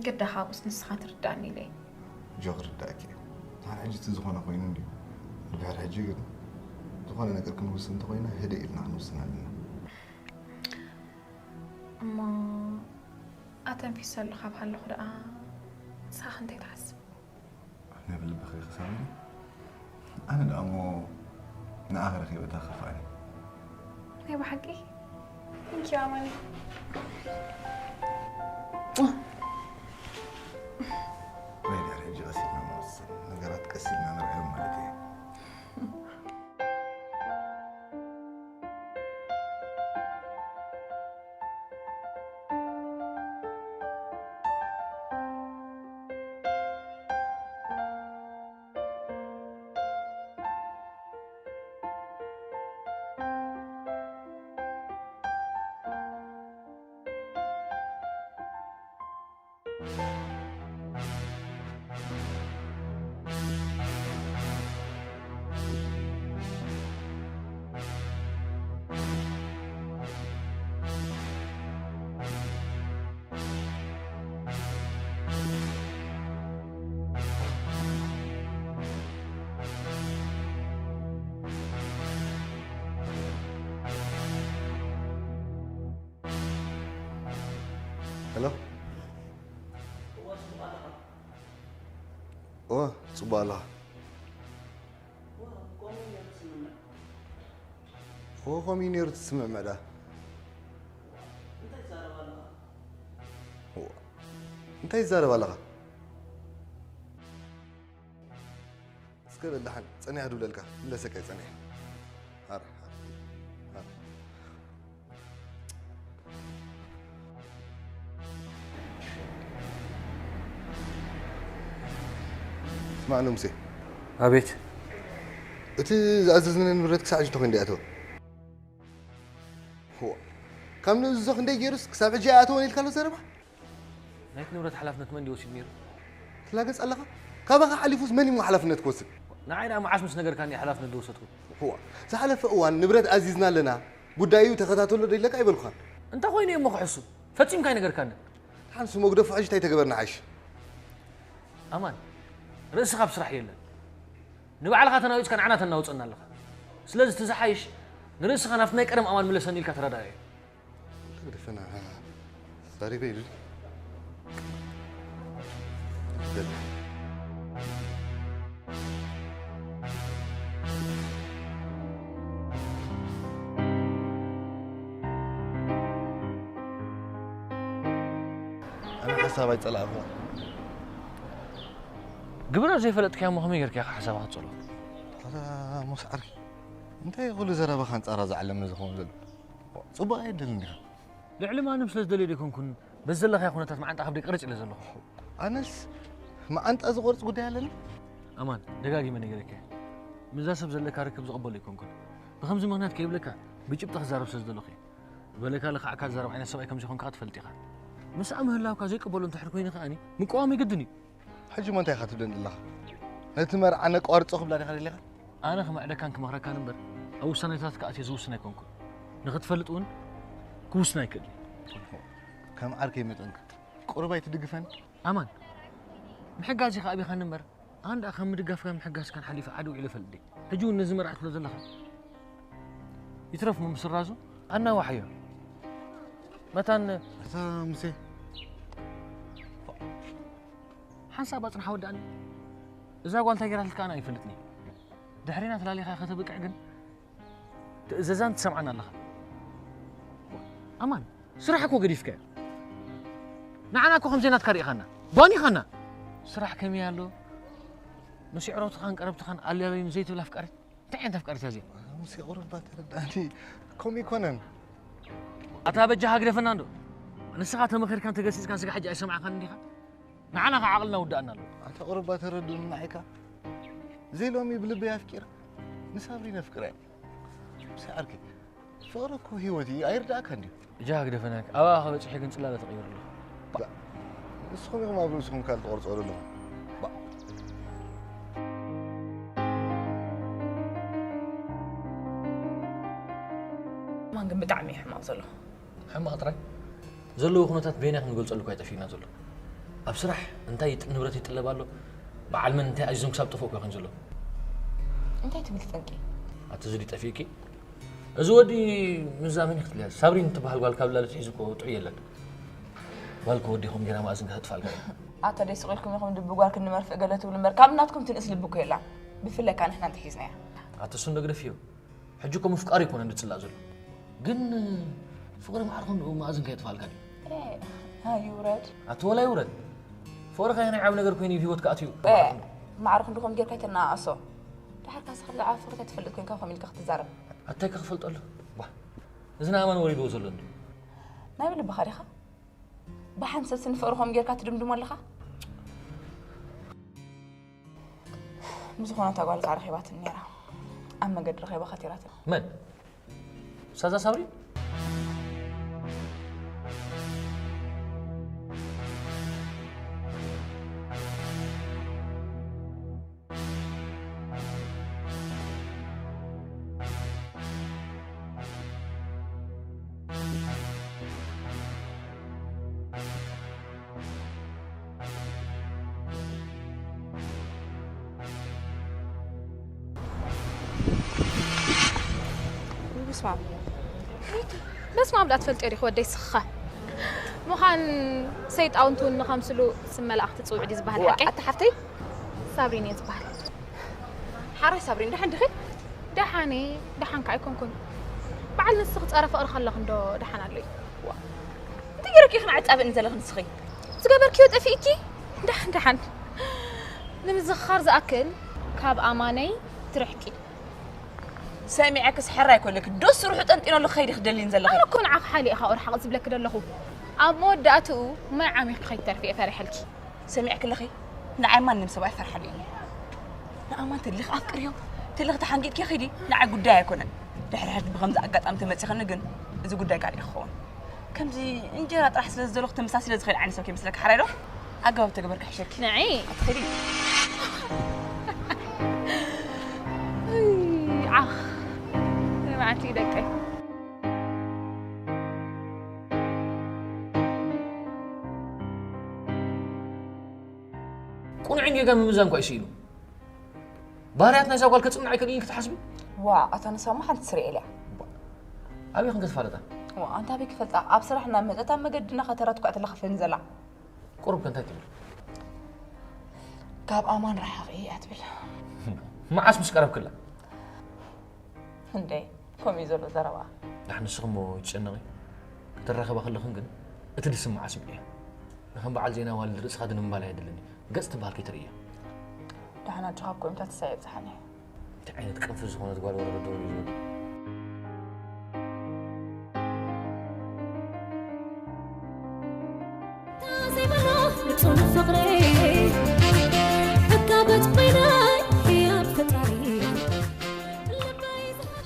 ግዳ ካብኡስ ንስኻ ትርዳእኒ ኢለ እየ። ጆ ክርዳእኪ እየ። ድሓር ሕጂ እቲ ዝኾነ ኮይኑ እንድዩ። ድሕር ሕጂ ግን ዝኾነ ነገር ክንውስን እንተኮይና ህድእ ኢልና ክንውስን ኣለና። እሞ ኣተንፊሰሉ ካብ ሃለኹ ደኣ ንስኻ እንታይ ትሓስብ? ነብ ልብኺ ክሳብ ኣነ ደኣ እሞ ንኣኺ ረኺበ እታ ክፋእኒ። ናይ ብሓቂ ንኪ ኣማኒ ወይ ድሕሪ ሕጂ ቀስ ኢልና ንወስን ነገራት ቀስ ኢልና ንርኣዮም ማለት እየ። ሄሎ። እወ፣ ጽቡቕ ኣለኻ። እወ፣ ከምኡ እዩ ነይሩ ትስምዕምዕ ደኣ። እወ፣ እንታይ ትዛረብ ኣለኻ? እስከ በል ደሓን ጸኒሕ ድብለልካ፣ ምለሰካ እዩ ጸኒሕ። ሃር፣ ሃር፣ ሃር። ስማዕ ሎ ሙሴ። ኣቤት። እቲ ዝኣዘዝናዮ ንብረት ክሳዕ ሕጂ እንተኾይኑ ደኣ ኣተወ? እዋ፣ ካብ ንእዝዞ ክንደይ ገይሩስ ክሳብ ሕጂ ኣይኣተወን ኢልካ ኣሎ ዘረባ? ናይቲ ንብረት ሓላፍነት መን ድዩ ወሲዱ ነይሩ? ትላገጽ ኣለኻ? ካባኻ ሓሊፉስ መን እዩ ሓላፍነት ክወስድ? ንዓይ ደኣ መዓስ ምስ ነገርካኒ እየ ሓላፍነት ዝወሰድኩ? እዋ፣ ዝሓለፈ እዋን ንብረት ኣዚዝና ኣለና፣ ጉዳዩ ተኸታተሎ ዶ ኢለካ ኣይበልኩኻን? እንታይ ኮይኑ እየ እሞ ክሕሱ? ፈጺምካ ኣይነገርካንን። ደሓን ስሞ ግደፎ፣ ሕጂ እንታይ ተገበርና ሓይሽ? ኣማን፣ ርእስኻ ኣብ ስራሕ የለን። ንባዕልኻ ተናዊጽካ ንዓና ተናውጸና ኣለኻ። ስለዚ እቲ ዝሓይሽ ንርእስኻ ናብቲ ናይ ቀደም ኣማን ምለሰኒ ኢልካ ተረዳእዮ። ግደፈና፣ ዛሪበ ኢሉ። ሓሳብ ኣይጸላእኹ። ግብረ ዘይፈለጥካዮ እሞ ከመይ ጌርካ ኢኻ ሓሳብካ ትጸልኦ? ኣታ ሙስ ዓርኪ፣ እንታይ ኩሉ ዘረባኻ ኣንጻራ ዝዓለመ ዝኸውን ዘሎ? ጽቡቕ ኣየድልን ዲኻ? ልዕሊ ማንም ስለ ዝደልዮ ዶ ኣይኮንኩን በዚ ዘለኻዮ ኩነታት መዓንጣ ከብደይ ቅርጭ ኢለ ዘለኹ። ኣነስ መዓንጣ ዝቆርጽ ጉዳይ ኣለኒ። ኣማን፣ ደጋጊመ ነጊረካ እየ። ምስዛ ሰብ ዘለካ ርክብ ዝቕበሎ ኣይኮንኩን። ብኸምዚ ምኽንያት ከይብለካ ብጭብጢ ክዛረብ ስለ ዝደለኹ እየ። በለካ ልኽዕካ ዝዛረብ ዓይነት ሰብኣይ ከም ዘይኮንካ ትፈልጥ ኢኻ። ምስኣ ምህላውካ ዘይቅበሎ እንድሕር ኮይኑ ከኣኒ ምቅዋም የግድን እዩ። ሕጂ እሞ እንታይ ኢኻ ትብለኒ ዘለኻ? ነቲ መርዓ ነቋርጾ ክብላ ዲኻ ደሊኻ? ኣነ ክምዕደካን ክመኽረካን እምበር ኣብ ውሳኔታትካ ኣትየ ዝውስን ኣይኮንኩን። ንኽትፈልጥ እውን ክውስን ኣይክእልን እየ። ከም ዓርከይ መጠንካ ቁሩብ ኣይትድግፈኒ? ኣማን፣ ምሕጋዝ ኢኻ ኣቢኻኒ እምበር ኣነ ደኣ ካብ ምድጋፍካን ምሕጋዝካን ሓሊፈ ዓዲ ውዒለ እፈልጥ ድየ? ሕጂ እውን ነዚ መርዓ ትብሎ ዘለኻ ይትረፍ እሞ ምስራዙ ኣናዋሓዮ። መታን ኣታ ሙሴ ሓንሳብ ኣጽንሓ ወዳእኒ። እዛ ጓል እንታይ ገይራትልካ ኣነ ኣይፈልጥን እየ። ድሕሪና ተላሊኻ ከተብቅዕ ግን ትእዘዛን ትሰምዓን ኣለኻ። ኣማን፣ ስራሕ እኮ ገዲፍካዮ። ንዓና እኮ ከም ዘይናትካ ርኢኻና፣ ጓኒኻና። ስራሕ ከመይ ኣሎ? ምስ የዕሮትኻን ቀረብትኻን ኣልያለይን ዘይትብል ኣፍቃሪት? እንታይ ዓይነት ኣፍቃሪት እያ እዚኣ? ሙሴ፣ ቁሩብ እባ ተረዳእኒ። ከምኡ ኣይኮነን። ኣታ በጃኻ ግደፈና እንዶ። ንስኻ ተመኺርካን ተገሲጽካን ስጋ ሕጂ ኣይሰማዕካን እንዲኻ? ንዓና ኸዓ ዓቕልና ውዳእና ኣሎ። ኣታ ቁሩብ እባ ተረድኡኒ ንዓይካ። ዘይሎሚ ብልበይ ኣፍቂረ ንሳብሪን ኣፍቅረ እየ። ሙሴ ዓርከይ፣ ፍቕሪ እኮ ህይወት እዩ፣ ኣይርዳእካን ድዩ? እጃ ግደፈና፣ ኣባኻ በጺሐ ግን ጽላለ ተቐይሩ ኣለኹ። ባእ። ንስኹም ኢኹም ኣብ ርእስኹም ካልእ ትቖርጽዎ ዘለኹም። ባእ። ማን ግን ብጣዕሚ እዩ ሕማቕ ዘሎ። ሕማቕ ጥራይ ዘለዎ ኩነታት በየናይ ክንገልጸሉ እኳ ይጠፍእና ዘሎ። ኣብ ስራሕ እንታይ ይጥ- ንብረት ይጥለብ ኣሎ፣ በዓል መን እንታይ ኣዚዞም ክሳብ ጠፍኦ እኳ ይኾን ዘሎ። እንታይ ትብል ጠንቂ? ኣቲ እዚ ድዩ ጠፊእኪ? እዚ ወዲ ምስዛ መን ክትብልያ ሳብሪን ትበሃል ጓል ካብ ላለት ሒዙ እኮ ጥዑይ የለን። ጓል ከወዲኹም ጌራ ማእዝን ከጥፋልካ እዩ። ኣታ ደይ ስቕ ኢልኩም ኢኹም ድቢ ጓል ክንመርፍእ ገለ ትብሉ እምበር ካብ ናትኩም ትንእስ ልቢ እኮ የላን። ብፍላይ ከኣ ንሕና እንተሒዝናያ። ኣቲ እሱ እንዶ ግደፍዮ። ሕጂ እኮ ምፍቃር ኣይኮነን ዝጽላእ ዘሎ። ግን ፍቕሪ ማዕርኹ እንዶ ማእዝን ከየጥፋልካ ድዩ? ኣይውረድ። ኣቲ ወላ ይውረድ። ፍቕሪ ከየናይ ዓብ ነገር ኮይኑ ህይወት ከኣትዩ። ማዕርኹ እንዶ ከም ጌርካ ይተናኣሶ። ድሓር ካሳ ክልዓብ ፍቕሪ ተትፈልጥ ኮንካ ከም ኢልካ ክትዛረብ። ኣታይ ከኽፈልጦ ኣሎ። ባ እዚ ንኣማን ወሪድዎ ዘሎ እንዲ ናይ ብልብኻ ዲኻ? ብሓንሰብ ስኒ ፍቕሪ ከም ጌርካ ትድምድሞ ኣለኻ? ብዝኾነ እታ ጓል ከኣ ረኺባትኒ ነይራ። ኣብ መገዲ ረኺባ ከቲራትኒ። መን? ሳዛ ሳብሪ? በስመ ኣብ ዳ ትፈልጥዮ ዲኺ ወደይ ስኽኻ ምዃን ሰይጣውንቲ እውን ንኸምስሉ ስም መላእኽቲ ጽውዕ ድዩ ዝበሃል ሓቀይ? ኣታ ሓፍተይ ሳብሪን እየ ዝበሃል። ሓራይ ሳብሪን ደሓን ዲኺ? ደሓን እየ ደሓን ከኣ ኣይኮንኩን። በዓል ንስኺ ጸረ ፍቕሪ ከለኺ እንዶ ደሓን ኣሎ እዩ። እንታይ ገይረኪ ኢኺ ንዓይ ትጻብእኒ ዘለኺ ንስኺ? ዝገበርክዮ ጠፊእኪ? ደሓን ደሓን ንምዝኽኻር ዝኣክል ካብ ኣማነይ ትርሕቂ። ሰሚዐክስ ሕራይ ኮለኪ ዶ ስርሑ ጠንጢነሉ ክኸይድ ክደልይን ዘለኺ? ኣነ እኮ ንዓኺ ሓሊኤ ኢኻ ርሓቕ ዝብለኪ ዘለኹ። ኣብ መወዳእትኡ ማይ ዓሚኺ ከይትተርፊ እየ ፈሪሐልኪ። ሰሚዕኪ ኣለኺ? ንዓይ ማንም ሰብ ኣይፈርሓለይን እዩ። ንኣማን ተሊኺ ኣፍቅርዮ፣ ተሊኺ ተሓንጊጥኪ ኺዲ፣ ንዓይ ጉዳይ ኣይኮነን። ድሕሪ ሕጂ ብኸምዚ ኣጋጣሚ ተመጺኽኒ ግን እዚ ጉዳይ ካልእ እዩ ክኸውን። ከምዚ እንጀራ ጥራሕ ስለ ዝደለኹ ተመሳሲለ ዝኸይድ ዓይነት ሰብ ከይመስለኪ ሓራይ ዶ? ኣገባብ ተግበርኪ ሕሸኪ። ንዒ። ኣትኸዲ። ዓኽ። መዓልቲ ደቀይ። ቁኑዕን ጌጋ ምምዛን እኳ ይስኢኑ። ባህርያት ናይዛ ጓል ከጽንዕ ኣይክእልን ክትሓስቢ? ዋ፣ ኣታ ንሳ እሞ ሓንቲ ስርኤል እያ። ኣበይ ኸን ክትፋለጣ? ዋ፣ ኣንታ ኣበይ ክፈልጣ? ኣብ ስራሕ እናመጸት ኣብ መገዲ እናኸተረት እኳ እያ ትለኽፈኒ ዘላ። ቁሩብ ከ እንታይ ትብል? ካብ ኣማን ርሓቒ እያ ትብል። መዓስ ምስ ቀረብክላ? እንዴ፣ ከምኡ እዩ ዘሎ ዘረባ። ዳሕ ንስኺ እሞ ኣይትጨነቒ። ክትራኸባ ከለኽን ግን እቲ ዝስምዓ ስምዕዮ። ከም በዓል ዜና ዋልድ ርእስኻ ድንባል ኣይደልን እዩ። ገጽ ትበሃል ከይትርእያ። ደሓን ኣጆኻ እኮ እምታ ትሳይ ኣብዝሓኒ። እንታይ ዓይነት ቅንፍዝ ዝኾነት ጓል ወረደ ደውል እዩ ዝብል?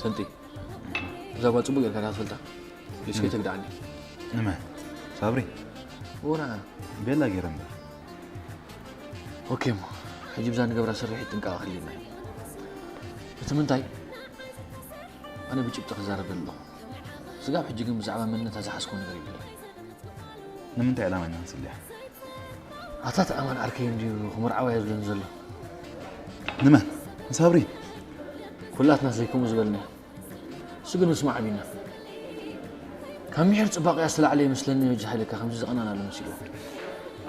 ሰንቲ፣ እዛ ጓል ጽቡቅ ጌርካ ኢኻ ትፈልጣ። እስከ ተግድዓኒ። ንመን? ሳብሪ? ወራ። ቤላ ገይረ እምበር። ኦኬ እሞ፣ ሕጂ ብዛ ንገብራ ስርሒት ጥንቃቐ ክልየና እዩ። እቲ ምንታይ? ኣነ ብጭብጢ ክዛረብ ኣለኹ። ስጋብ ሕጂ ግን ብዛዕባ መንነታ ዝሓዝኮ ነገር የብለይ። ንምንታይ ዕላማ ኢና ንጽልያ? ኣታ እቲ ኣማን ዓርከይ እንድዩ ክምርዓዋ እየ ዝብለኒ ዘሎ። ንመን? ንሳብሪ? ኩላትና ዘይከምኡ ዝበልና። እሱ ግን ምስማዕ ኣቢና። ካብ ሚሒር ጽባቐያ ዝተላዕለ ይመስለኒ በጃ ሓይለካ ከምዚ ዝቐናና ኣሎ መሲልዎ።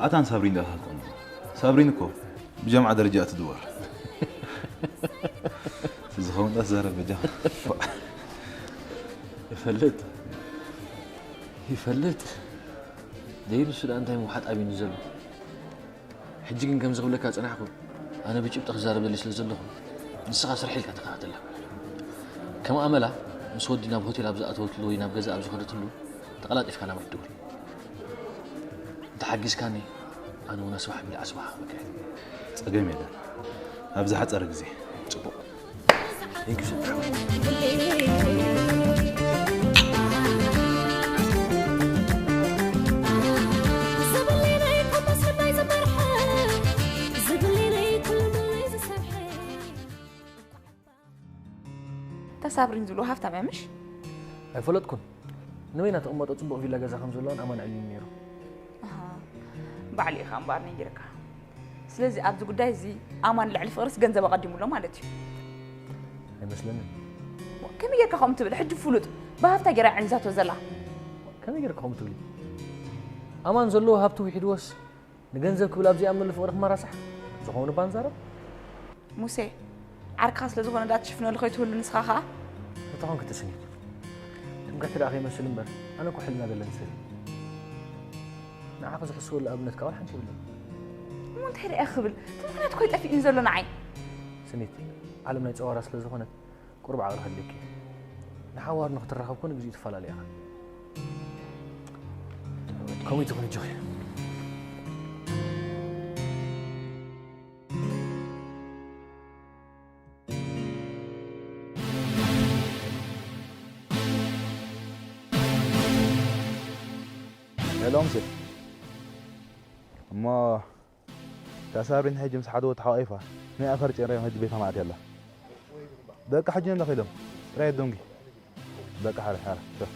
ኣታን ሳብሪን ዳኣ ትፈልጦም። ሳብሪን እኮ ብጃምዓ ደረጃ እትድወር። ዝኸውን ዳኣ ትዛረብ በጃ። ይፈልጥ። ይፈልጥ። ደይሩ እሱ ዳኣ እንታይ ምውሓጥ ኣቢኒ ዘሎ። ሕጂ ግን ከምዚ ክብለካ ዝጸናሕኩ፣ ኣነ ብጭብጢ ክዛረብ ደልየ ስለ ዘለኹ፣ ንስኻ ስርሒ ኢልካ ተኸታተላ። ከም ኣመላ፣ ምስ ወዲ ናብ ሆቴል ኣብ ዝኣተወትሉ ወይ ናብ ገዛ ኣብ ዝኸደትሉ፣ ተቐላጢፍካ ናባይ ደውል። እንተ ሓጊዝካኒ፣ ኣነ እውን ኣስባሕ ኣቢለ ኣስባሕ ክበካ እየ። ጸገም የለን። ኣብ ዝሓጸረ ግዜ። ጽቡቕ። Thank you፣ ሰብሓ። እታ ሳብሪን ዝብልዎ ሃፍታም እያ፣ ምሽ? ኣይፈለጥኩን። ንበይና ትቕመጦ ጽቡቕ ቪላ ገዛ ከም ዘለዋን ኣማን ኣዕሊሉ ነይሩ። ኣሃ፣ ባዕሉ ኢኻ እምበኣር ነጊርካ። ስለዚ ኣብዚ ጉዳይ እዚ ኣማን ልዕሊ ፍቕርስ ገንዘብ ኣቐዲሙ ኣሎ ማለት እዩ። ኣይመስለንን። ከመይ ጌርካ ከምኡ ትብል? ሕጂ ፍሉጥ ብሃፍታ ጌራ ዕንዛቶ ዘላ። ከመይ ጌርካ ከምኡ ትብሊ? ኣማን ዘለዎ ሃብቲ ውሒድዎስ ንገንዘብ ክብል ኣብ ዘይኣምነሉ ፍቕሪ ክመራሳሕ ዝኸውን እባ ንዛረብ። ሙሴ፣ ዓርክኻ ስለ ዝኾነ ደኣ ትሽፍነሉ ከይትህሉ ንስኻ ኸኣ? እንተኾንኪ ትስኒት። ትምክሕቲ ደኣ ከይመስል እምበር፣ ኣነ እኮ ሕልና ዘለኒ ሰብ እየ። ንዓኺ ዝሕስወሉ ኣብነት ከኣ ዋላ ሓንቲ የብለይን። እሞ እንታይ ደኣ ክብል? እቲ ምኽንያት እኮ እዩ ጠፊእኒ ዘሎ ንዓይ። ስኒት፣ ዓለም ናይ ጸዋራ ስለ ዝኾነት፣ ቁሩብ ዓቕሊ ከድልየኪ እዩ። ንሓዋሩ ንኽትራኸብ ኮነ ግዜኡ ትፈላለ ኢኻ። ከምኡ ትኹን እጆኺ። ሄሎ፣ ሙሴ። እሞ እታ ሳብሪን ሕጂ ምስ ሓደ ወዲ ተሓቋቒፋ፣ ናይ ኣፈር ጨንሪኦም ሕጂ ቤቶም ኣትያ ኣላ። በቃ ሕጂ ንለኺ ኢሎም። ጥራይ ደንጉ። በቃ ሓረ፣ ሓረ። ቻው።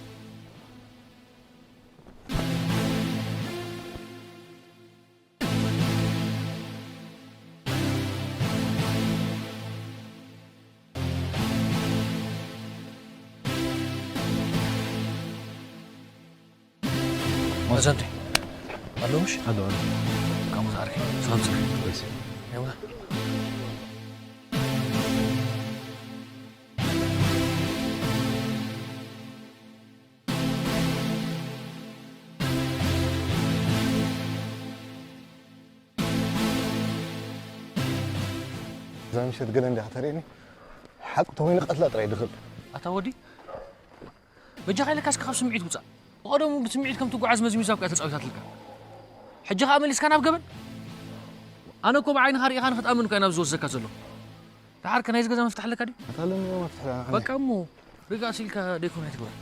መዘንቲ ኣሎ ምሽ? ኣሎ፣ ኣሎ። ካብኡ ዝዓርኪ፣ ሰላም ጽንሕ። ወይሲ። ያውላ። እዛ ምሸት ገለ እንዲኻ ተርእየኒ፣ ሓቂ ተኾይኑ ቀትላ ጥራይ ድኽእል። ኣታ ወዲ፣ በጃኻ ኢለካ እስከ ካብ ስምዒት ውጻእ። ብቐደሙ ብስምዒት ከም ትጓዓዝ መዝሚዛ እኮ እያ ተጻዊታትልካ። ሕጂ ኸኣ መሊስካ ናብ ገበን? ኣነ እኮ ብዓይንኻ ርኢኻ ንኽትኣምን እኮ እየ ናብዚ ዝወስደካ ዘለኹ። ደሓር ከ ናይዚ ገዛ መፍትሕ ኣለካ ድዩ? ኣታ ኣለኒ መፍትሕ ኣነ። በቃ እሞ ርጋእ ኢልካ ደይኮነ ኣይትግበር።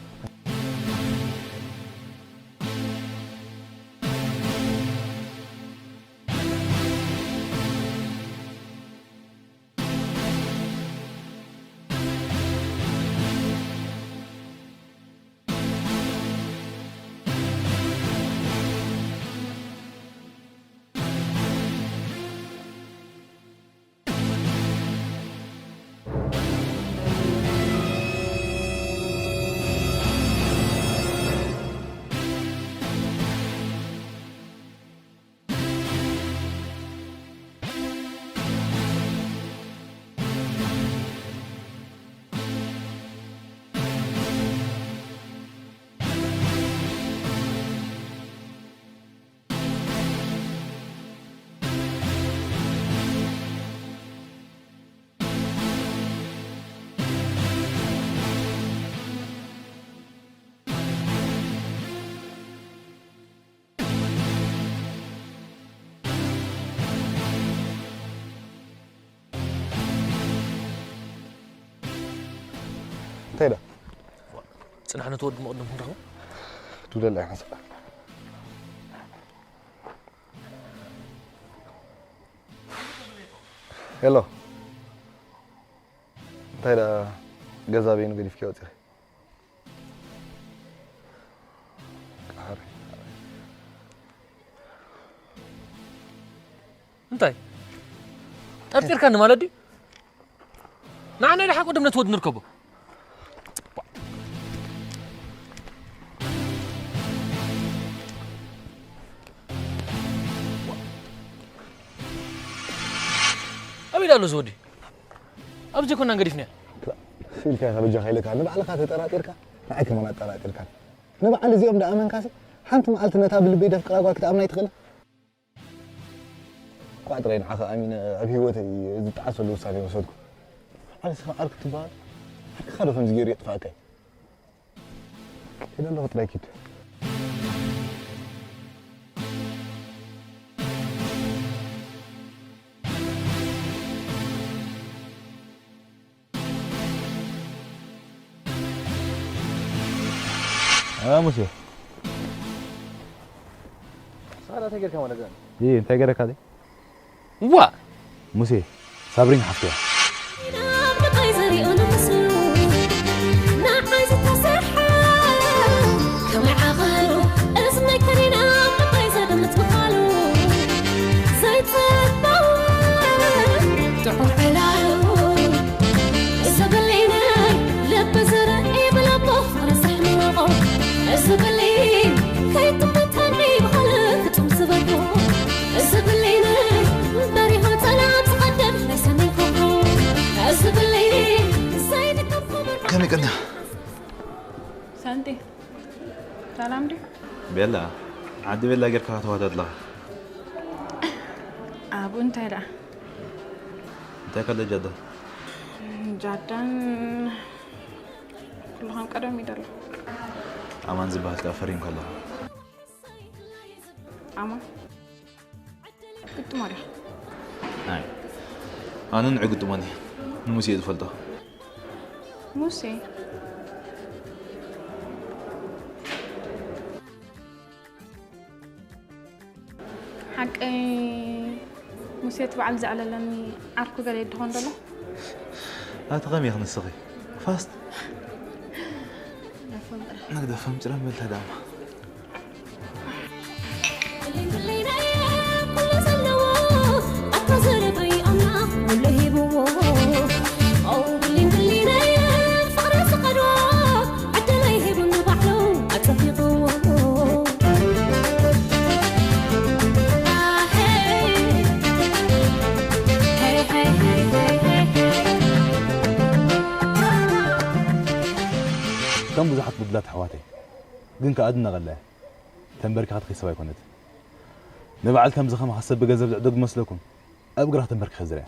እንታይ ዳ? ጽናሕ ነቲ ወዲ መቕድም ክንረኽቦ። ትውደላ ሓንሳእ። ሄሎ። እንታይ ዳ ገዛ በይኑ ገዲፍኪ ወጺኺ? ቃሪ። እንታይ? ጠርጢርካኒ ማለት ድዩ? ንዓና ኢልካ ቅድም ነቲ ወዲ ንርከቦ። ኣበይ ኣሎ እዚ ወዲ? ኣብዚ ኮና ገዲፍና። ኢልካ ኢኻ በጃኻ ኢለካ ንባዕልኻ ተጠራጢርካ ንዓይ ከማን ኣጠራጢርካ። ንበዓል እዚኦም ደኣ መንካሲ ሓንቲ መዓልቲ ነታ ብልበይ ደፍቅራ ጓል ክትኣምና ኣይትኽእልን። እኳዕ ጥራይ ንዓኻ ኣሚነ ኣብ ህይወተይ ዝጠዓሰሉ ውሳኔ ወሰድኩ። ኣነስ ዓርኪ ትበሃል ዓርክኻ ዶ ከምዚ ገይሩ የጥፍኣካ እዩ? ከይደ ኣለኹ ጥራይ ኪድ። አ ሙሴ ሳራ እንታይ ጌርካ ማለት ነው? ይህ እንታይ ገረካ ደ? ዋ ሙሴ ሳብሪን ሓፍትያ ከመይ ቀንያ? ሳንቲ ሰላም ድዩ? ቤላ ዓዲ ቤላ ጌርካ ከተዋዳ ኣለኻ። ኣብኡ እንታይ ደኣ? እንታይ ከሎ ጃዳ? ጃዳን ኩሉ ከም ቀደም እዩ ዘሎ። ኣማን ዝበሃል ከኣ ፈሪምካ ኣለኻ። ኣማን ግጥሞ ድያ? ኣይ ኣነ ንዑ ግጥሞ እየ ንሙሴ እየ ዝፈልጦ። ሙሴ ሓቀይ ሙሴ እቲ በዓል ዘዕለለኒ ዓርኩ ገለ ይድኾን ደሎ ኣቲ ኸም ኢኺ ንስኺ ፋስት ነግደፈም ጭረም በልታ ዳማ ከም ብዙሓት ብዱላት ኣሕዋተይ ግን ከኣ ድነቐለ ተንበርኪኻ ትኺድ ሰብ ኣይኮነትን። ንበዓል ከምዚ ከማኻ ሰብ ብገንዘብ ዝዕደግ ዝመስለኩም ኣብ እግራ ተንበርኪኸ ዝርያ።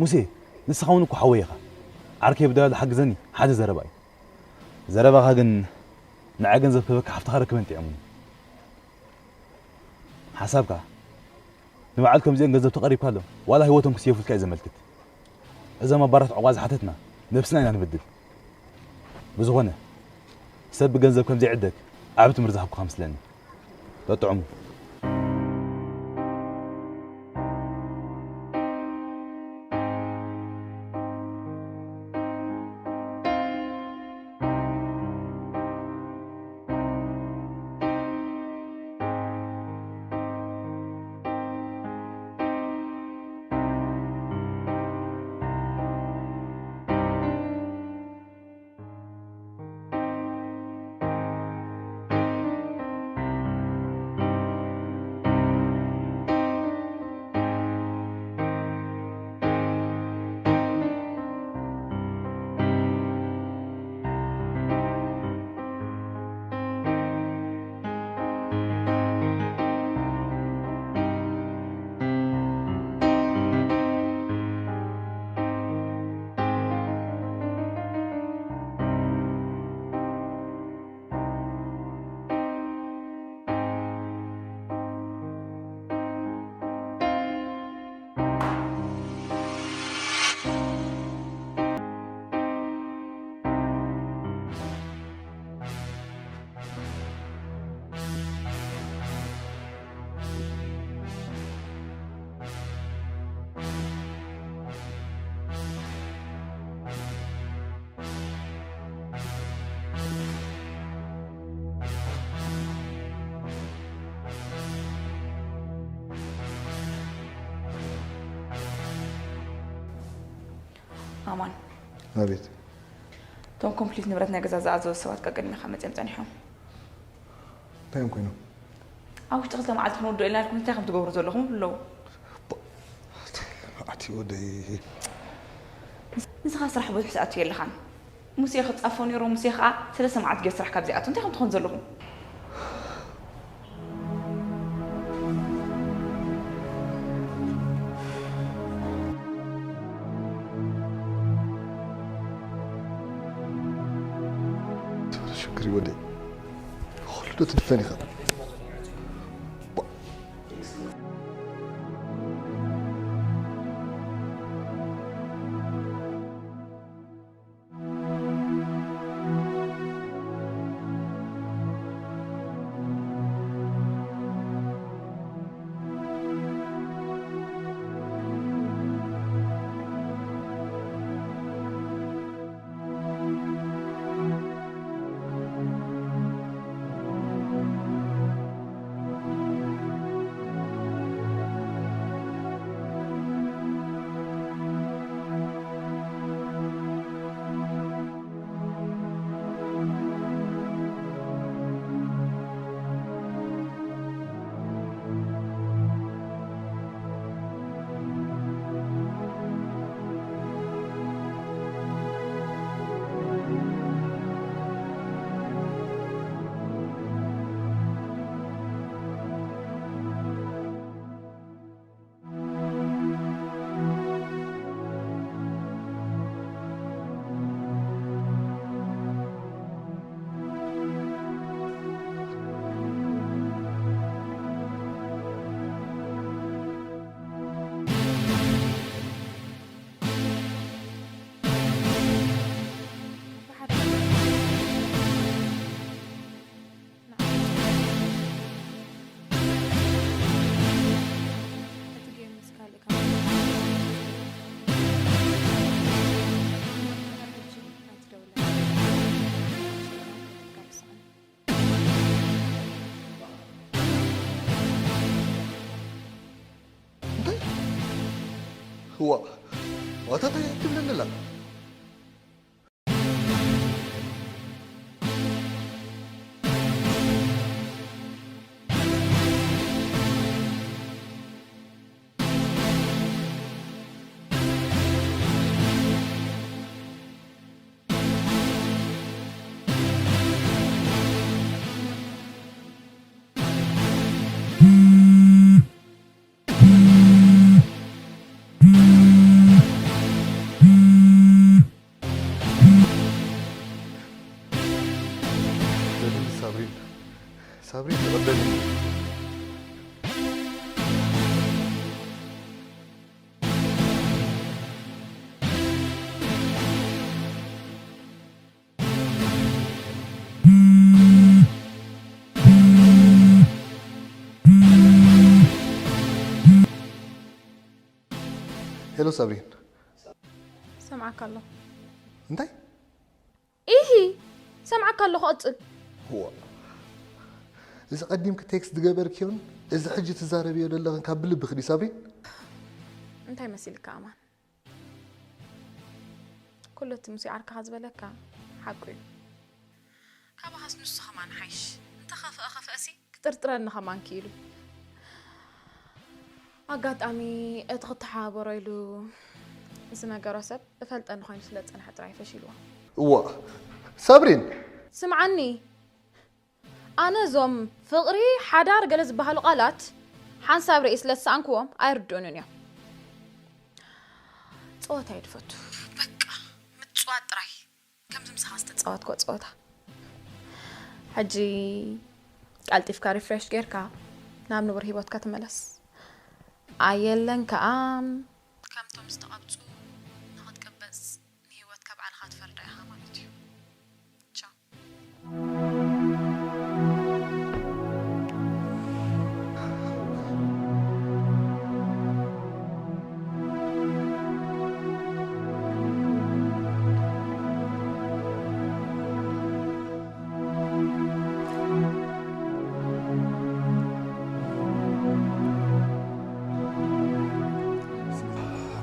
ሙሴ ንስኻ እውን እኮ ሓወይ ኢኻ። ዓርከይ ብደላሉ ሓግዘኒ ሓደ ዘረባ እዩ። ዘረባኻ ግን ንዓይ ገንዘብ ክህበካ ሓፍትኻ ረክበን ጥዕሙኒ። ሓሳብካ ንበዓል ከምዚኦም ገንዘብ ተቐሪብካ ኣሎ ዋላ ህይወቶም ክስየፉልካ እዩ ዘመልክት። እዞም ኣባራት ዕቑባ ዝሓተትና ነብስና ኢና ንብድል። ብዝኾነ ሰብ ብገንዘብ ከም ዘይዕደግ ዓቢ ትምህርቲ ዝሃብኩኻ መስለኒ። ተጥዕሙ። ኣማን፣ ኣቤት። እቶም ኮምፕሊት ንብረት ናይ ገዛ ዝኣዘዙ ሰባት ካብ ቅድሚኻ መጺኦም ጸኒሖም። እንታይ እዮም ኮይኖም? ኣብ ውሽጢ ክልተ መዓልቲ ክንወድኦ ኢልና ኢልኩም እንታይ ከም ትገብሩ ዘለኹም ኣለዉ። ኣቲ ወደይ። ንስኻ ስራሕ ብዙሕ ዝኣቱ የለኻን። ሙሴ ክጻፎ ነይሩ፣ ሙሴ ኸኣ ሰለስተ መዓልቲ ጌር ስራሕ ካብ ዘይኣቱ እንታይ ከም ትኾኑ ዘለኹም? ሽግሪ ወደይ። ኩሉ ዶ ትድፈን ኢኻ? እንታይ? ዋ፣ ዋታ እንታይ ትብል ኣለላ? ሳብሪን፣ ሳብሪን ተቐበልኒ። ሄሎ ሳብሪን። ሰምዓካ ኣለኹ። እንታይ? ኢሂ፣ ሰምዓካ ኣለኹ፣ ቀጽል። እዋ። እዚ ቀዲምኪ ቴክስት ዝገበርክዮን እዚ ሕጂ ትዛረብዮ ዘለኽን ካብ ብልብኺ ድዩ ሳብሪን? እንታይ መሲልካ ኣማን? ኩሉ እቲ ሙሴ ዓርክኻ ዝበለካ ሓቁ እዩ። ካባኻስ ንሱ ኸማን ሓይሽ። እንተኸፍአ ኸፍአሲ ክጥርጥረኒ ኸማን ክኢሉ። ኣጋጣሚ እቲ ክተሓባበሮ ኢሉ ዝነገሮ ሰብ እፈልጠኒ ኮይኑ ስለ ዝጸንሐ ጥራይ ፈሺልዎ። እዋ፣ ሳብሪን! ስምዓኒ፣ ኣነ እዞም ፍቕሪ፣ ሓዳር ገለ ዝበሃሉ ቃላት ሓንሳብ ርእየ ስለ ዝሰኣንክዎም ኣይርድኡንን እዮም። ጸወታ እየ ድፈቱ። በቃ፣ ምጽዋት ጥራይ። ከምዚ ምሳኻ ዝተጻወትኮ ጸወታ። ሕጂ ቀልጢፍካ ሪፍሬሽ ጌርካ ናብ ንቡር ህይወትካ ተመለስ። ኣየለን ከኣ ከምቶም ዝተቐብጹ ንኽትቅበጽ ንህይወትካ ባዕልኻ ትፈርዳ ኢኻ ማለት እዩ። ቻው።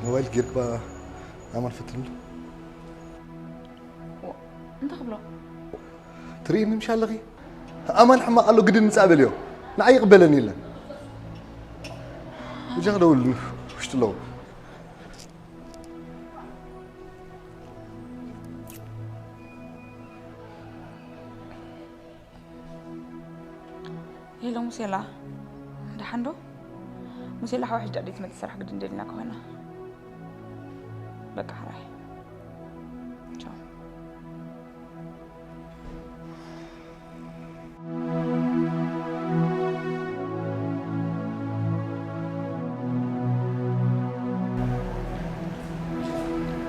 ሞባይል ጌርባ ኣማን ፈትንሉ። እንታይ ክብሎ? ትርእይኒ ምሽ ኣለኺ? ኣማን ሕማቕ ኣሎ፣ ግድን ምጻእ በልዮ። ንዓይ ይቕበለኒ የለን። ብጃኽ ደውል፣ ውሽጢ ኣለዉ። ሄሎ ሙሴላ፣ ደሓን ዶ? ሙሴላ ሓወይ፣ ሕጂ ኣደይ ትመጽእ፣ ስራሕ ግድን ደሊና ኮይና። በቃ ሕራይ። ቻው።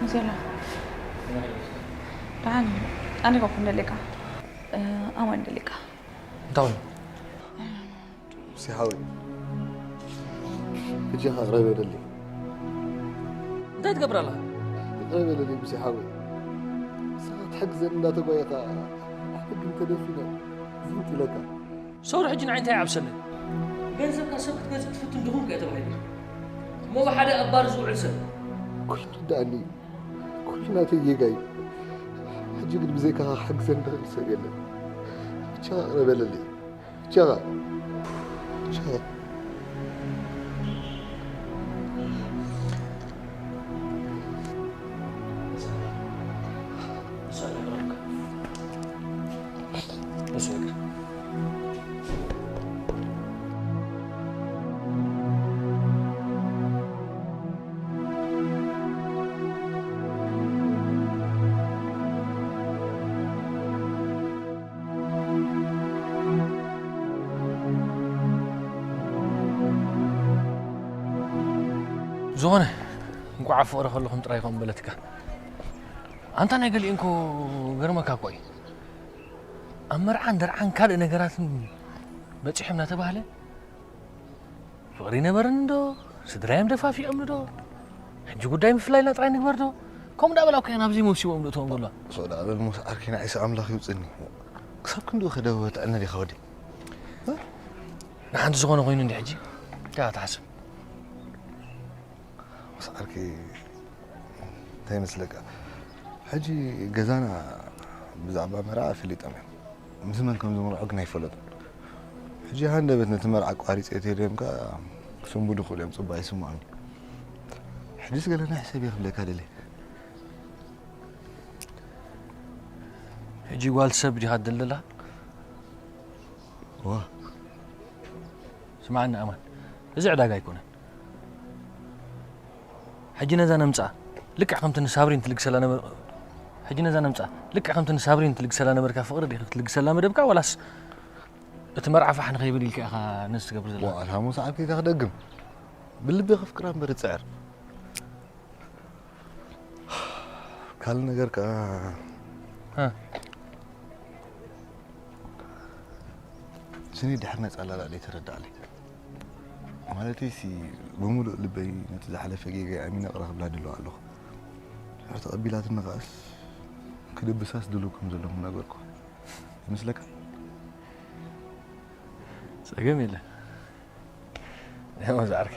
ሙሴላ፣ ደሓን? ኣነ እኮ እንደሌካ፣ እ፣ ኣማን እንደሌካ። እንታይ ኮይኑ? ሙሴ ሓወይ፣ ሕጂ ኸኣ ይቕረ በለለይ። እንታይ ትገብር ኣለኻ? ይቕረ በለለይ ሙሴ ሓወይ። ንስኻ ክትሕግዘኒ እንዳተጓየኻ፣ ኣነ ግን ተደፊነ ዝንጥ ኢለካ። ሰውሪ ሕጂ ንዓይ እንታይ ይዓብሰለይ? ገንዘብካ ሰብ ክትገዝእ ትፍትን ድኹም ከ ተባሂሉ። እሞ ብሓደ ኣብ ባር ዝውዕል ሰብ። ኩሉ ርዳእኒ እዩ። ኩሉ ናተይ ጌጋ እዩ። ሕጂ ግን ብዘይካኻ ክሕግዘኒ ዝኽእል ሰብ የለን። ብቻ ይቕረ በለለይ። ብቻኻ። ብቻኻ። ዝኾነ፣ እንቋዕ ኣብ ፍቕሪ ከለኹም ጥራይ ከምኡ በለትካ። ኣንታ ናይ ገሊኡ እንኮ ገርመካ እኮ እዩ። ኣብ መርዓን ደርዓን ካልእ ነገራትን በጺሖም እናተባህለ፣ ፍቕሪ ይነበረኒ ዶ? ስድራዮም ደፋፊኦምኒ ዶ? ሕጂ ጉዳይ ምፍላይና ጥራይ ንግበር ዶ? ከምኡ እንዳበላ እኮ እያ ናብዚ መውሲቦም ዶ እቶም ዘለዋ። ሶዳ በል ሞስ ዓርከይ፣ ንዓይስ ኣምላኽ ይውጽኒ። ክሳብ ክንድኡ ከደበበትዐኒ ዲኻ ወዲ? እ? ንሓንቲ ዝኾነ ኮይኑ እንዲ ሕጂ? እንታይ ትሓስብ? ሞስ ዓርከይ፣ እንታይ ይመስለካ? ሕጂ ገዛና ብዛዕባ መርዓ ኣፈሊጦም እዮም። ምስ መን ከም ዝምርዖ ግን ኣይፈለጡን። ሕጂ ሃንደበት ነቲ መርዓ ኣቋሪጸ ተይደዮም ከኣ ክስንብዱ ይኽእሉ እዮም፣ ጽቡቕ ኣይስምዖምን እዩ። ሕጂስ ገለ ናይ ሕሰብ እየ ክብለካ ደልየ። ሕጂ ጓል ሰብ ዲኻ ትደሊ ዘለኻ? እዋ። ስምዓኒ ኣማን፣ እዚ ዕዳጋ ኣይኮነን። ሕጂ ነዛ ነምጽኣ፣ ልክዕ ከምቲ ንሳብሪን ትልግሰላ ነበር-፣ ሕጂ ነዛ ነምጽኣ፣ ልክዕ ከምቲ ንሳብሪን ትልግሰላ ነበርካ ፍቕሪ ዲኺ ክትልግሰላ መደብካ፣ ዋላስ እቲ መርዓ ፋሕ ንኸይብል ኢልካ ኢኻ ነዚ ትገብር ዘለኻ? ዋላ ሓሙስ ዓርኪ ኢኻ ክደግም። ብልቢ ከፍቅራ እምበር እጽዕር። ካልእ ነገር ከኣ፣ ሃ። ስኒ ድሕር ነጻ ኣላላ ደይተረድኣለይ። ማለተይሲ፣ ብምሉእ ልበይ ነቲ ዝሓለፈ ጌጋይ ኣሚነ ይቕረ ክብላ ድልው ኣለኹ። ድሕሪ ተቐቢላትኒ ከኣስ፣ ክድብሳስ ድልው ከም ዘለኹ ነገርኩ። ይመስለካ? ጸገም የለን። ያው ዛርክ።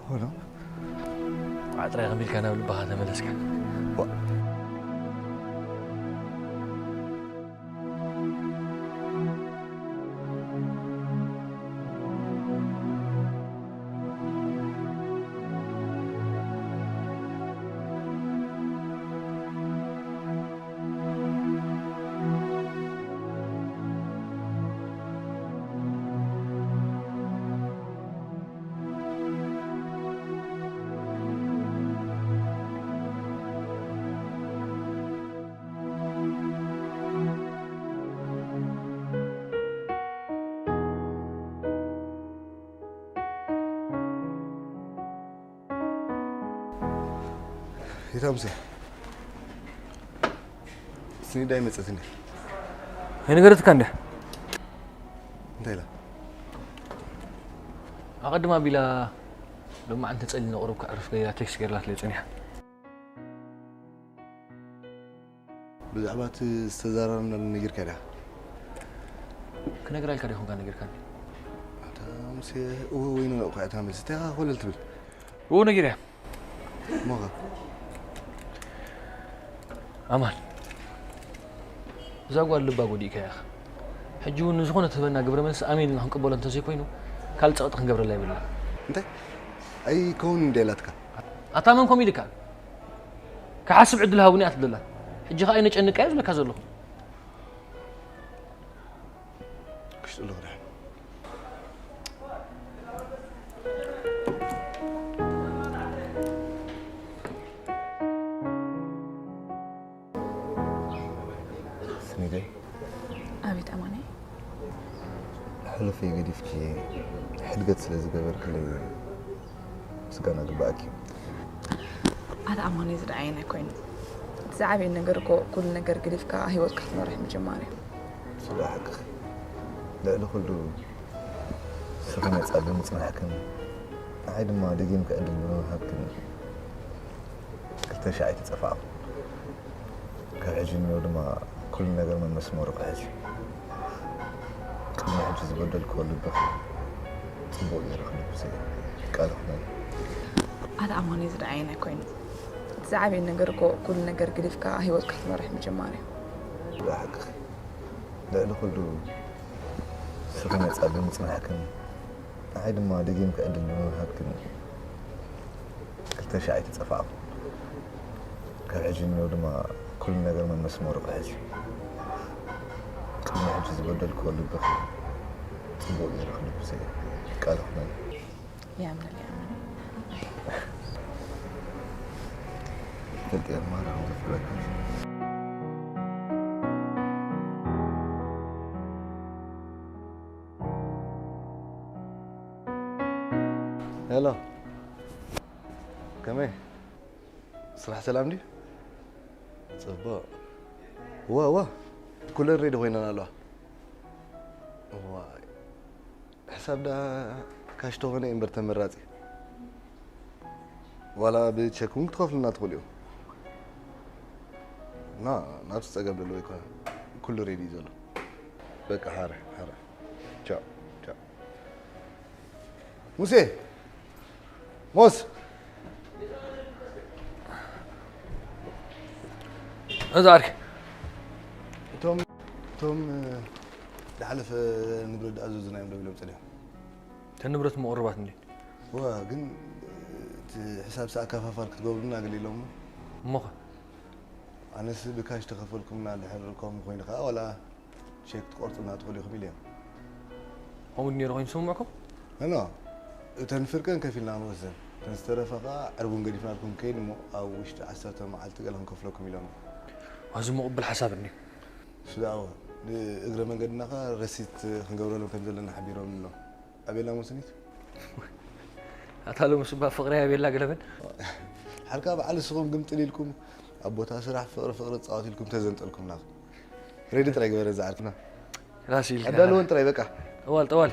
ሆኖ ቋጥራ ከሚልካ ናብ ልባኻ ተመለስካ። ዋ። የታ ሙሴ? ስኒዳ ኣይመጸትን ድያ? ኣይነገረትካ እንድያ? እንታይ ኢላ? ኣቐድም ኣቢላ ሎማዓንቲ ጸሊና ቁሩብ ከዕርፍ ገይራ ቴክስት ገይርላትለይ ጸኒሓ። ብዛዕባ እቲ ዝተዘራረብናሉ ነጊርካ ዲኻ? ክነግራ ኢልካ ዲኹም ነጊርካኒ? ኣታ ሙሴ፣ እወ ወይ ነነቑ እያ እታ መልሲ። እንታይ ኢኻ ኮለል ትብል? እወ ነጊረያ። እሞኸ? ኣማን፣ እዛ ጓል ልባ ጎዲእካያ ኢኻ። ሕጂ እውን ንዝኾነ ትህበና ግብረ መልሲ ኣሜን ኢልና ክንቅበሎ እንተዘይኮይኑ፣ ካልእ ጸቕጢ ክንገብረላ የብልና። እንታይ? ኣይከውን እንደ ኢላትካ። ኣታ መን ኮም ኢልካ? ክሓስብ ዕድል ሃቡኒ እያ ትብለላ። ሕጂ ኸኣ ኣይነጨንቃ እየ ዝብለካ ዘለኹ። ክሽጥሉ ክድሕን። ስኒደይ ኣቤት ኣማኒ። ሕሉፈይ ገዲፍኪ ሕድገት ስለ ዝገበርክለይ ምስጋና ግባኣኪ እዩ። ኣታ ኣማኒ ዝደዓየን ኣይኮይኑ። እቲ ዝዓበየ ነገር እኮ ኩሉ ነገር ገዲፍካ ህይወትካ ክትመርሕ ምጅማር እዩ። ስለ ሓቅኺ ልዕሊ ኩሉ ስኺ ነጻ ብምጽናሕክን ንዓይ ድማ ደጊምኪ ዕድል ብምሃብክን ክልተ ሻዕ ኣይተጸፋዕኹ። ካብ ሕጂ ንዮ ድማ ኩሉ ነገር መመስመሩ ክሕዝ እዩ። ቅድሚ ሕጂ ዝበደልክዎ ልብኺ ጽቡቕ ገይረ ክልብሶ እየ። ቃል ክመን። ኣታ ኣማኒ ዝደዓየን ኣይኮይኑ። እቲ ዝዓበየ ነገር እኮ ኩሉ ነገር ገዲፍካ ህይወትካ ክትመርሕ ምጅማር እዩ። ብሓቅኺ ልዕሊ ኩሉ ስኺ ነጻ ብምጽናሕክን ንዓይ ድማ ደጊምኪ ዕድል ብምሃብክን ክልተ ሻዕ ኣይተጸፋዕኹ። ካብ ሕጂ ንዮ ድማ ኩሉ ነገር መመስመሩ ክሕዝ እዩ። ቅድሚ ሕጂ ዝበደልክዎ ልብኺ ጽቡቕ ገይረ ክልብሶ እየ። ቃል ክመን። يعمل يعمل ፈልጥ يا مرة وقف لك ሄሎ ከመይ ስራሕ ሰላም ድዩ? ጽቡቕ። እዋ እዋ ኩለን ሬዲ ኮይነን ኣለዋ። እዋ ሕሳብ ደኣ ካሽ ተኾነ እዩ እምበር ተመራጺ። ዋላ ብቸክ እውን ክትኸፍሉና ትኽእሉ ኢኹም። ና ናብቲ ጸገም ዘለዎ ኣይኮነን። ኩሉ ሬዲ እዩ ዘሎ። በቃ ሓረ ሓረ። ቻው ቻው። ሙሴ ሞስ እዛ ዓርኪ እቶም እቶም ዝሓለፈ ንብረት ዝኣዘዝናዮም ደው ኢሎም ጸኒሖም። እተን ንብረት እሞ ቅሩባት እንድየን። እወ፣ ግን እቲ ሕሳብ ሰኣካፋፋል ክትገብሩልና ገለ ኢሎምኒ። እሞኸ? ኣነስ ብካሽ ተኸፈልኩምና እንድሕር ከምኡ ኮይኑ ከኣ ዋላ ቼክ ትቆርጹልና ትኽእሉ ኢኹም ኢለዮም። ከምኡ ድዩ ነይሩ ኮይኑ ዝስምዕኩም? ኖ፣ እተን ፍርቀን ከፊልና ክንወስደን፣ እተን ዝተረፋ ከኣ ዕርቡን ገዲፍናልኩም ክንከይድ እሞ ኣብ ውሽጢ ዓሰርተ መዓልቲ ገለ ክንከፍለኩም ኢሎምና። ዋእ፣ እዚ እሞ ቅቡል ሓሳብ እንድዩ። ንሱ ደኣ እወ፣ ንእግረ መንገድና ከኣ ረሲት ክንገብረሎም ከም ዘለና ሓቢሮምኒ ኣለዉ። ኣቤላ ሞስኒት ኣታ ሎምስ እባ ፍቕረይ ኣቤላ ገለ በል። ሓርካ በዓል ንስኹም ግምጥል ኢልኩም ኣብ ቦታ ስራሕ ፍቕሪ ፍቕሪ ትጻወቱ ኢልኩም ተዘንጠልኩምና። ሬዲ ጥራይ ግበረ ዝዓርክና። ራስ ኢልካ። ኣዳልወን ጥራይ በቃ። ጠዋል ጠዋል።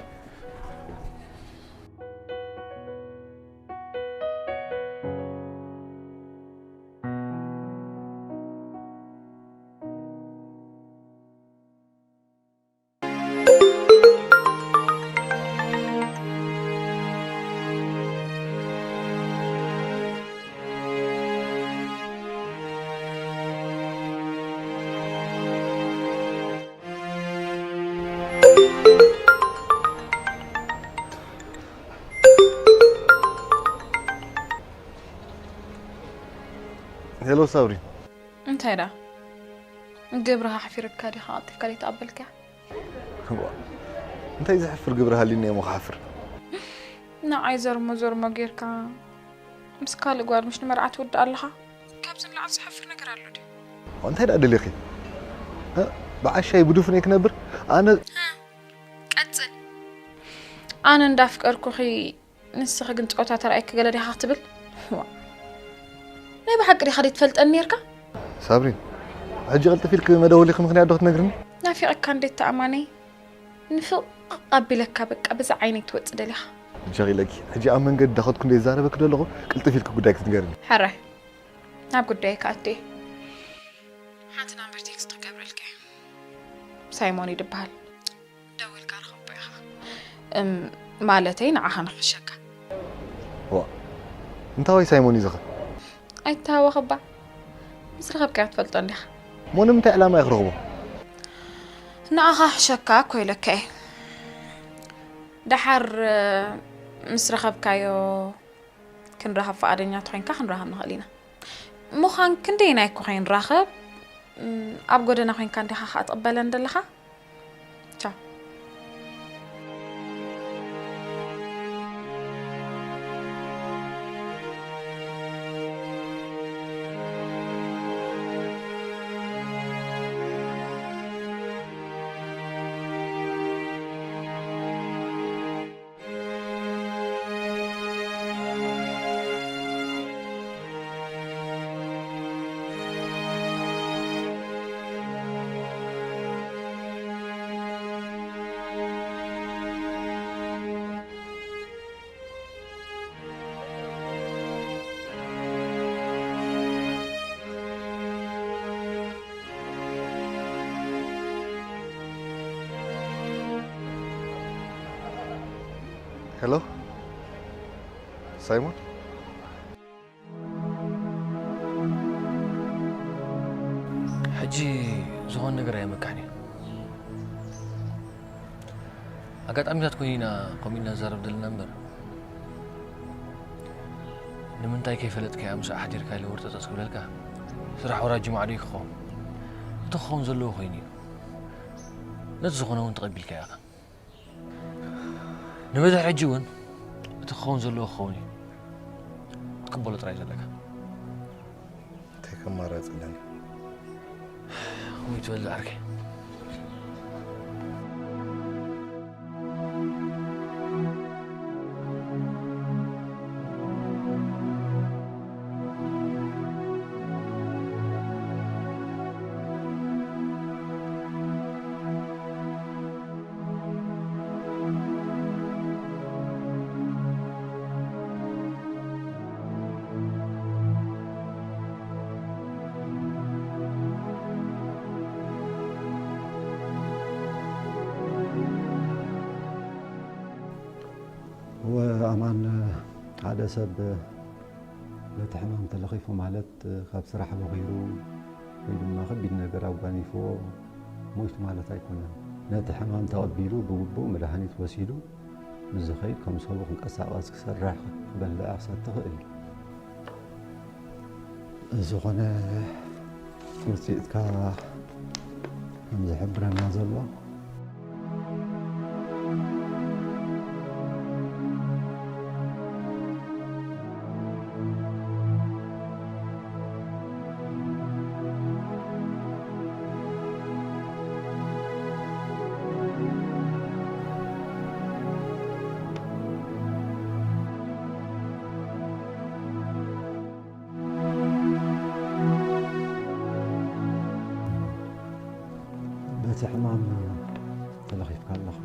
ሄሎ ሳብሪ። እንታይ ደኣ? ግብርኻ ኣሕፊሩካ ዲኻ ቀልጢፍካ ዘይተቐበልካያ? ዋ፣ እንታይ ዘሕፍር ግብሪ ሃልዩኒ እየ እሞ ክሓፍር? ንዓይ ዘርሞ ዘርሞ ጌርካ ምስ ካልእ ጓል ምሽ ንመርዓ ትውድእ ኣለኻ? ካብዚ ንላዕሊ ዘሕፍር ነገር ኣሎ ድዩ? እንታይ ደኣ ደሊኺ? እ፣ ብዓሻይ ብድፉነይ ክነብር ኣነ ቀጽል። ኣነ እንዳፍቀርኩኺ ንስኺ ግን ጸወታ ተራእይኪ ገለ ዲኻ ክትብል? ዋእ። ናይ ብሓቂ ዲኻ ደይትፈልጠኒ ኔርካ? ሳብሪን፣ ሕጂ ቅልጥፍ ኢልኪ መደወሊኺ ምኽንያት ዶ ክትነግርኒ? ናፊቐካ እንዴ ተኣማነይ? ንፍቕ ኣቢለካ በቃ በዛ ዓይነይ ትወጽእ ደሊኻ። ጀኺለኪ፣ ሕጂ ኣብ መንገዲ ዳኸድኩ እንዴ ዝዛረበኪ ደለኹ ቅልጥፍ ኢልኪ ጉዳይኪ ትንገርኒ። ሕራይ፣ ናብ ጉዳይ ክኣቱ እየ። ሓንቲ ናምበር ቴክስት ክገብረልካ እየ። ሳይሞን እዩ ድበሃል። ደዊልካ ርኸቦ ኢኻ። እም፣ ማለተይ ንዓኻ ንኽሕሸካ። ዋ፣ እንታዋይ ሳይሞን እዩ ዝኸ? ኣይትተሃወኽ እባ። ምስ ረኸብካዮ ትፈልጦ እንዲኻ። እሞ ንምንታይ ዕላማ እየ ክረኽቦ? ንኣኻ ሕሸካ እኮ ኢለካ እየ። ደሓር ምስ ረኸብካዮ ክንራኸብ ፍቓደኛ ተኾይንካ ክንራኸብ ንኽእል ኢና። ምዃን ክንደየናይ እኮ ከይንራኸብ ኣብ ጎደና ኮይንካ እንዲኻ ከኣ ትቕበለን ዘለኻ። ቻው። ሄሎ ሳይሞን፣ ሕጂ ዝኾነ ነገር ኣየመካሕን እዩ። ኣጋጣሚታት ኮይኑ ኢና ከምኡ ኢልና ንዛረብ ዘለና እምበር፣ ንምንታይ ከይፈለጥካያ ምስኣ ሓዲርካ ኢለ ወርጠጠስ ክብለልካ፣ ስራሕ ወራጂ ማዕዶ እዩ ክኸውን። እቲ ክኸውን ዘለዎ ኮይኑ እዩ። ነቲ ዝኾነ እውን ተቐቢልካዮ ኢኻ። ንብድሕ ሕጂ እውን እቲ ክኸውን ዘለዎ ክኸውን እዩ። ክትቅበሎ ጥራይ እዩ ዘለካ። እንታይ ከማራፂ ኣለኒ? ከምኡ ትበል ዝዓርከይ። እወ ኣማን፣ ሓደ ሰብ ነቲ ሕማም ተለኺፉ ማለት ካብ ስራሕ ቦኺሩ ወይ ድማ ከቢድ ነገር ኣጓኒፍዎ ሞይቱ ማለት ኣይኮነን። ነቲ ሕማም ተቐቢሉ ብግቡእ መድሃኒት ወሲዱ ምስ ዝኸይድ ከም ሰቡ ክንቀሳቐስ፣ ክሰርሕ፣ ክበልዕ፣ ክሰቲ ይኽእል እዩ። ዝኾነ ውፅኢትካ ከም ዝሕብረና ዘሎ በቲ ሕማም ተለኺፍካ ኣለኻ።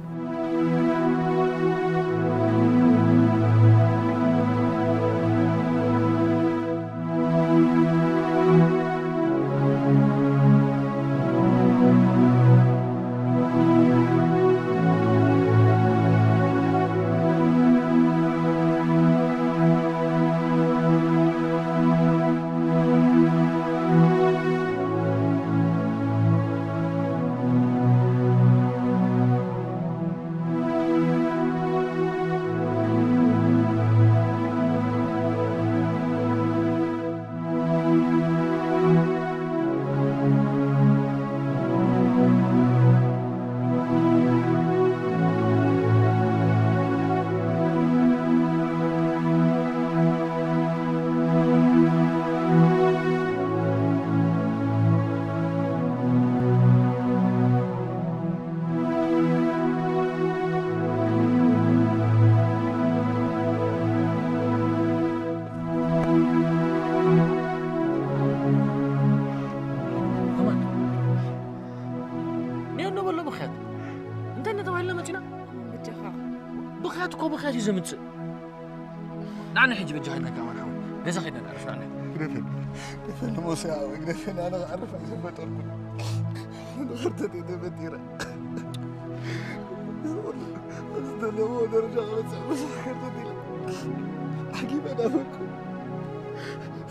ከማን ኔው እንዶ በሎ ብኽያት እንታይ እናተባህልና መፂና? በጃኻ። ብኽያት እኮ ብኽያት እዩ ዘምፅእ። ንዓና ሕጂ በጃኻ ኢልናካ ኣማን ሓወይ። ገዛ ከይድና ንዕርፍ ንዓና። ግደፈኒ። ግደፈኒ ሞሴ ሓወይ፣ ግደፈኒ። ኣነ ክዓርፍ ኣይፈጠርኩን። ንኸርተት እየ ተፈጢረ። ኣብዚ ዘለዎ ደረጃ ክበፅሕ ብዙሕ ከርተት ኢለ። ዓጊበ ናበልኩ።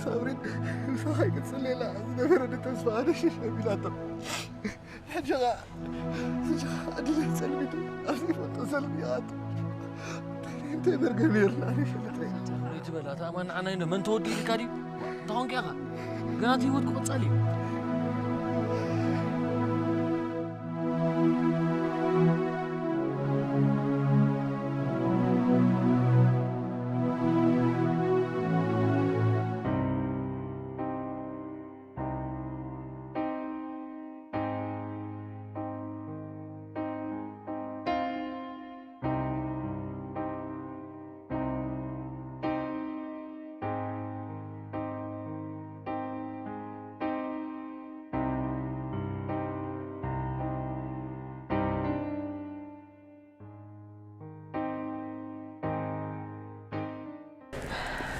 ሳብሪን ምሳኻ ይቅጽል ሌላ ዝነበረኒ ተስፋ ኣነ ሽሽ ኣቢላቶ። ሕጂ ኸኣ፣ ሕጂ ኸኣ ዕድለይ ጸልሚቱ፣ ኣብ ዘይፈልጦ ሰልሚ ይኣቱ። እንታይ መርገም የለን፣ ኣነ ይፈልጥ። ርኢት በላ፣ እታ ኣማን ንዓና ኢሉ መን ተወዲኡ ኢልካ ድዩ? እንታይ ኾንካ ኢኻ? ገና እቲ ህይወት ክቕጸል እዩ።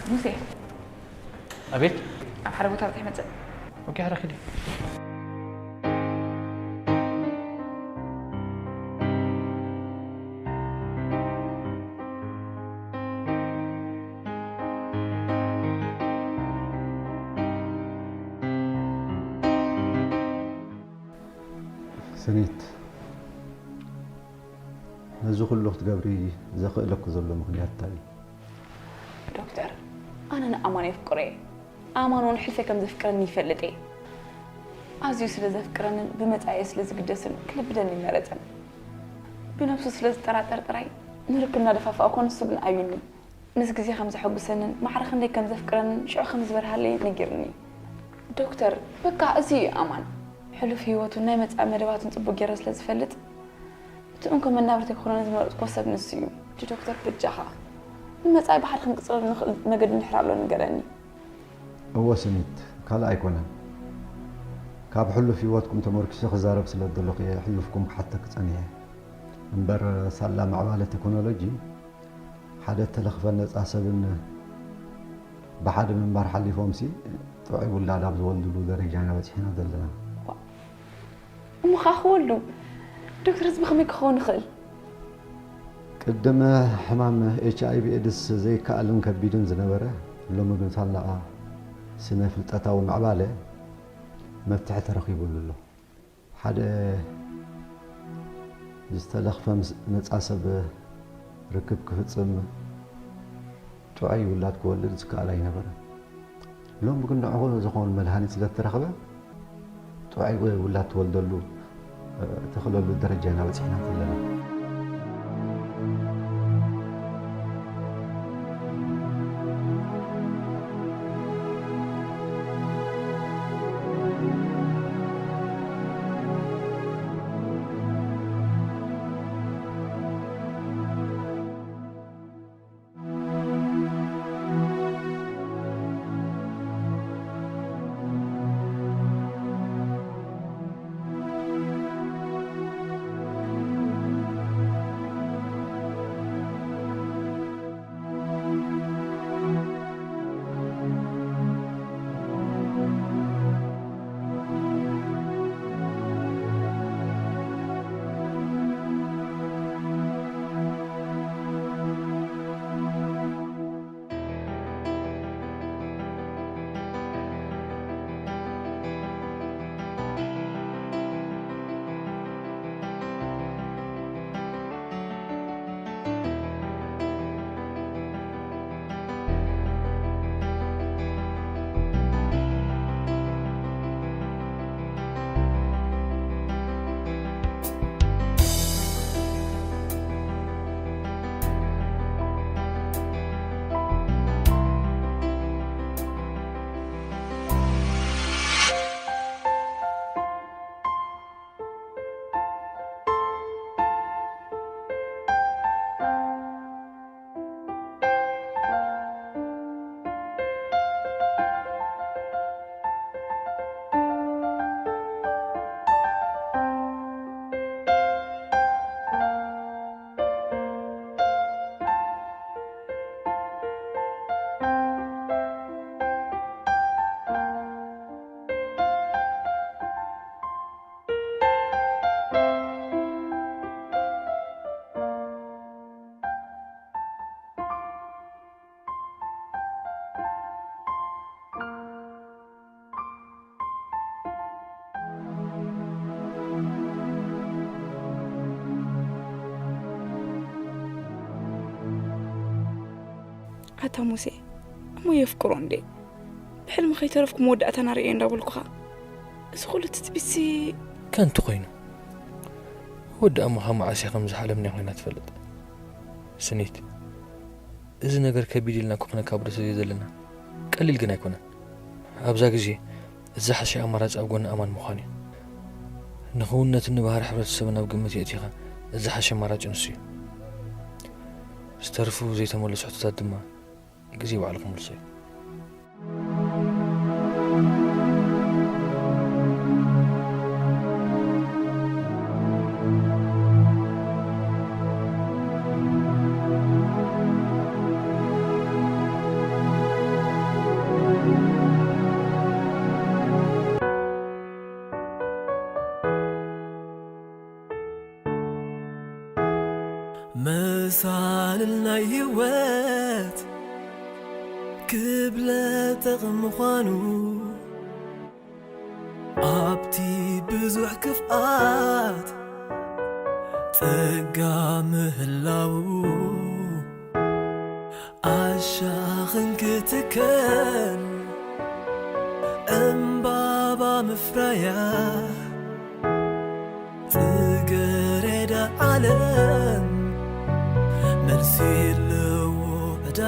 ሙሴ፣ ኣቤት። ኣብ ሓደ ቦታ በፂሕ መፅእ። ኦኬ፣ ሓደ ኪዲ። ስኒት፣ ነዚ ኩሉ ክትገብሪ ዘኽእለኪ ዘሎ ምኽንያት እንታይ እዩ? ዶክተር፣ ኣነ ንኣማን የፍቅሮ እየ። ኣማን እውን ሕልፈይ ከም ዘፍቅረኒ ይፈልጥ እየ። ኣዝዩ ስለ ዘፍቅረንን ብመጻኢየ ስለ ዝግደስን ክልብደኒ ይመረጸን። ብነብሱ ስለ ዝጠራጠር ጥራይ ንርክብ እናደፋፋእኮ ንሱ ግን ኣብዩኒ። ምስ ግዜ ከም ዘሐጉሰንን ማዕረ ክንደይ ከም ዘፍቅረንን ሽዑ ከም ዝበርሃለይ ነጊርኒ። ዶክተር፣ በቃ እዚ እዩ ኣማን። ሕሉፍ ህይወቱን ናይ መጻኢ መደባቱን ጽቡቕ ገይረ ስለ ዝፈልጥ፣ እቲ እንኮ መናብርተይ ክኾነኒ ዝመረጽኩዎ ሰብ ንሱ እዩ። እቲ ዶክተር በጃኻ፣ ንመጻኢ ብሓደ ክንቅጽለሉ ንኽእል መገዲ እንድሕር ኣሎ ንገረኒ። እወ ስኒት፣ ካልእ ኣይኮነን። ካብ ሕሉፍ ህይወትኩም ተመርኪሰ ክዛረብ ስለ ዘለኹ እየ ሕሉፍኩም ክሓተኪ ጸኒሐ። እምበር ሳላ ምዕባለ ቴክኖሎጂ ሓደ እተለኽፈ ነጻ ሰብን ብሓደ ምንባር ሓሊፎምሲ ጥዑይ ውላድ ኣብ ዝወልድሉ ደረጃ ኢና በጺሕና ዘለና። እሞ ኸኣ ክወልዱ? ዶክተር፣ እዚ ብኸመይ ክኸውን ይኽእል? ቅድም ሕማም ኤች ኣይ ቪ ኤድስ ዘይከኣልን ከቢድን ዝነበረ፣ ሎሚ ግን ሳላ ስነ ፍልጠታዊ ምዕባለ መፍትሒ ተረኺቡሉ ኣሎ። ሓደ ዝተለኽፈ ምስ ነጻ ሰብ ርክብ ክፍጽም ጥዑይ ውላድ ክወልድ ዝከኣል ኣይነበረን። ሎሚ ግን ንዕኡ ዝኾን መድሃኒት ስለ እተረኽበ ጥዑይ ውላድ ትወልደሉ፣ እ፣ ትኽለሉ ደረጃ ኢና በጺሕና ዘለና። ኣታ ሙሴ፣ እሞ የፍቅሮ እንዴ? ብሕልሚ ከይተረፍኩ መወዳእታና ርእየ እንዳበልኩኻ፣ እዚ ኩሉ ትጽቢትሲ ከንቱ ኮይኑ። ወዲ ኣሞኻ መዓስ እያ ከም ዝሓለምና ኮይና ትፈልጥ? ስኒት፣ እዚ ነገር ከቢድ ኢልና እኮ ክነካብዶ ስለ ዘለና፣ ቀሊል ግን ኣይኮነን። ኣብዛ ግዜ እዚ ዝሓሸ ኣማራጺ ኣብ ጎኒ ኣማን ምዃን እዩ። ንኽውንነትን ንባህሪ ሕብረተሰብን ኣብ ግምት የእቲኻ፣ እዚ ዝሓሸ ኣማራጺ ንሱ እዩ። ዝተርፉ ዘይተመለሱ ሕቶታት ድማ ግዜ ባዕሉ ክምልሶ እዩ። መሳልል ናይ ህይወት ክብለጠቕ ምዃኑ፣ ኣብቲ ብዙሕ ክፍኣት ጸጋ ምህላዉ፣ ኣሻኽን ክትከል ዕምባባ ምፍራያ፣ ጽገረዳ ዓለም መልሲ ኣለዎ ዕዳ።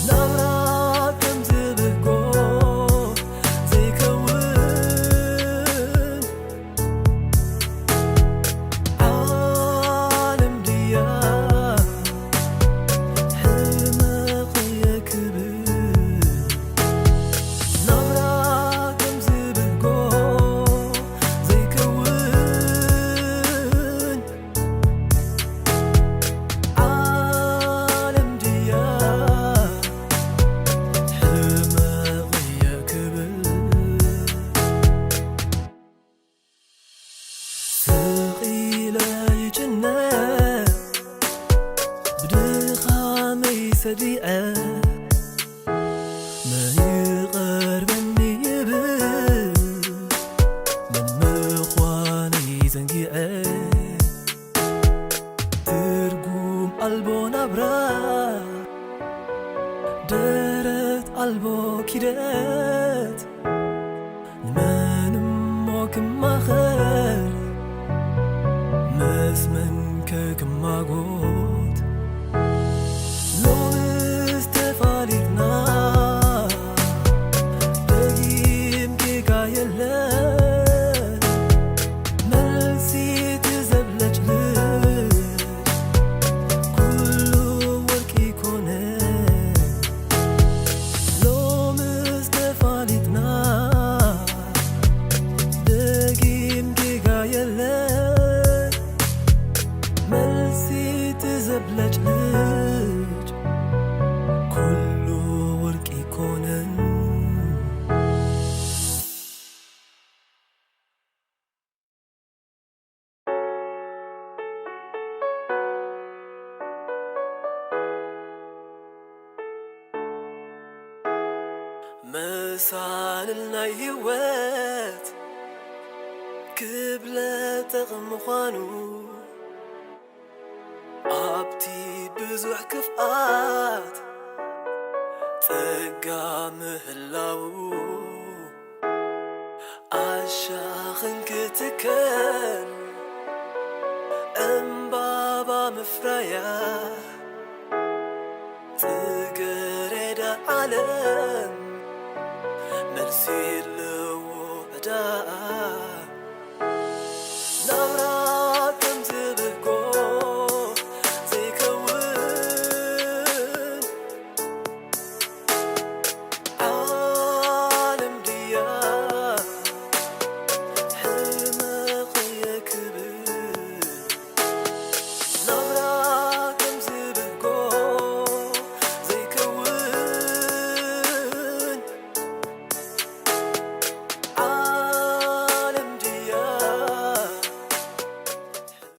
ናብራ ከም ዝብህጎ ዘይከውን፣ ዓለም ድያ ሕልመ ክብል፣ ናብራ ከም ዝብህጎ ዘይከውን፣ ዓለም ድያ ሕልመ ክብል። ስቕ ኢለ ይጭነቕ ብድኻመይ ሰዲዐ፣ መን ይቐርበኒ ይብል መን ምዃነይ ዘንጊዐ። ትርጉም ኣልቦ ናብራ፣ ደረት ኣልቦ ኪደት፣ ንመን እሞ ክማኸር፣ ምስ መንከ ክማጎት? ሎምስ ተፋሊጥና፣ ደጊም ጌጋ የለን። መልሲ ትዘብለጭልጭ፣ ኩሉ ወርቂ ኮነ። ሎምስ ተፋሊጥና፣ ደጊም ጌጋ የለን። መልሲ ትዘብለጭልጭ፣ ኩሉ ወርቂ ኮነን። መሳልል ናይ ህይወት ክብለጠቕ ምዃኑ፣ ኣብቲ ብዙሕ ክፍኣት ጸጋ ምህላዉ፣ ኣሻኽን ክትከል ዕምባባ ምፍራያ፣ ጽገረዳ ዓለም መልሲ ኣለዎ ዕዳ።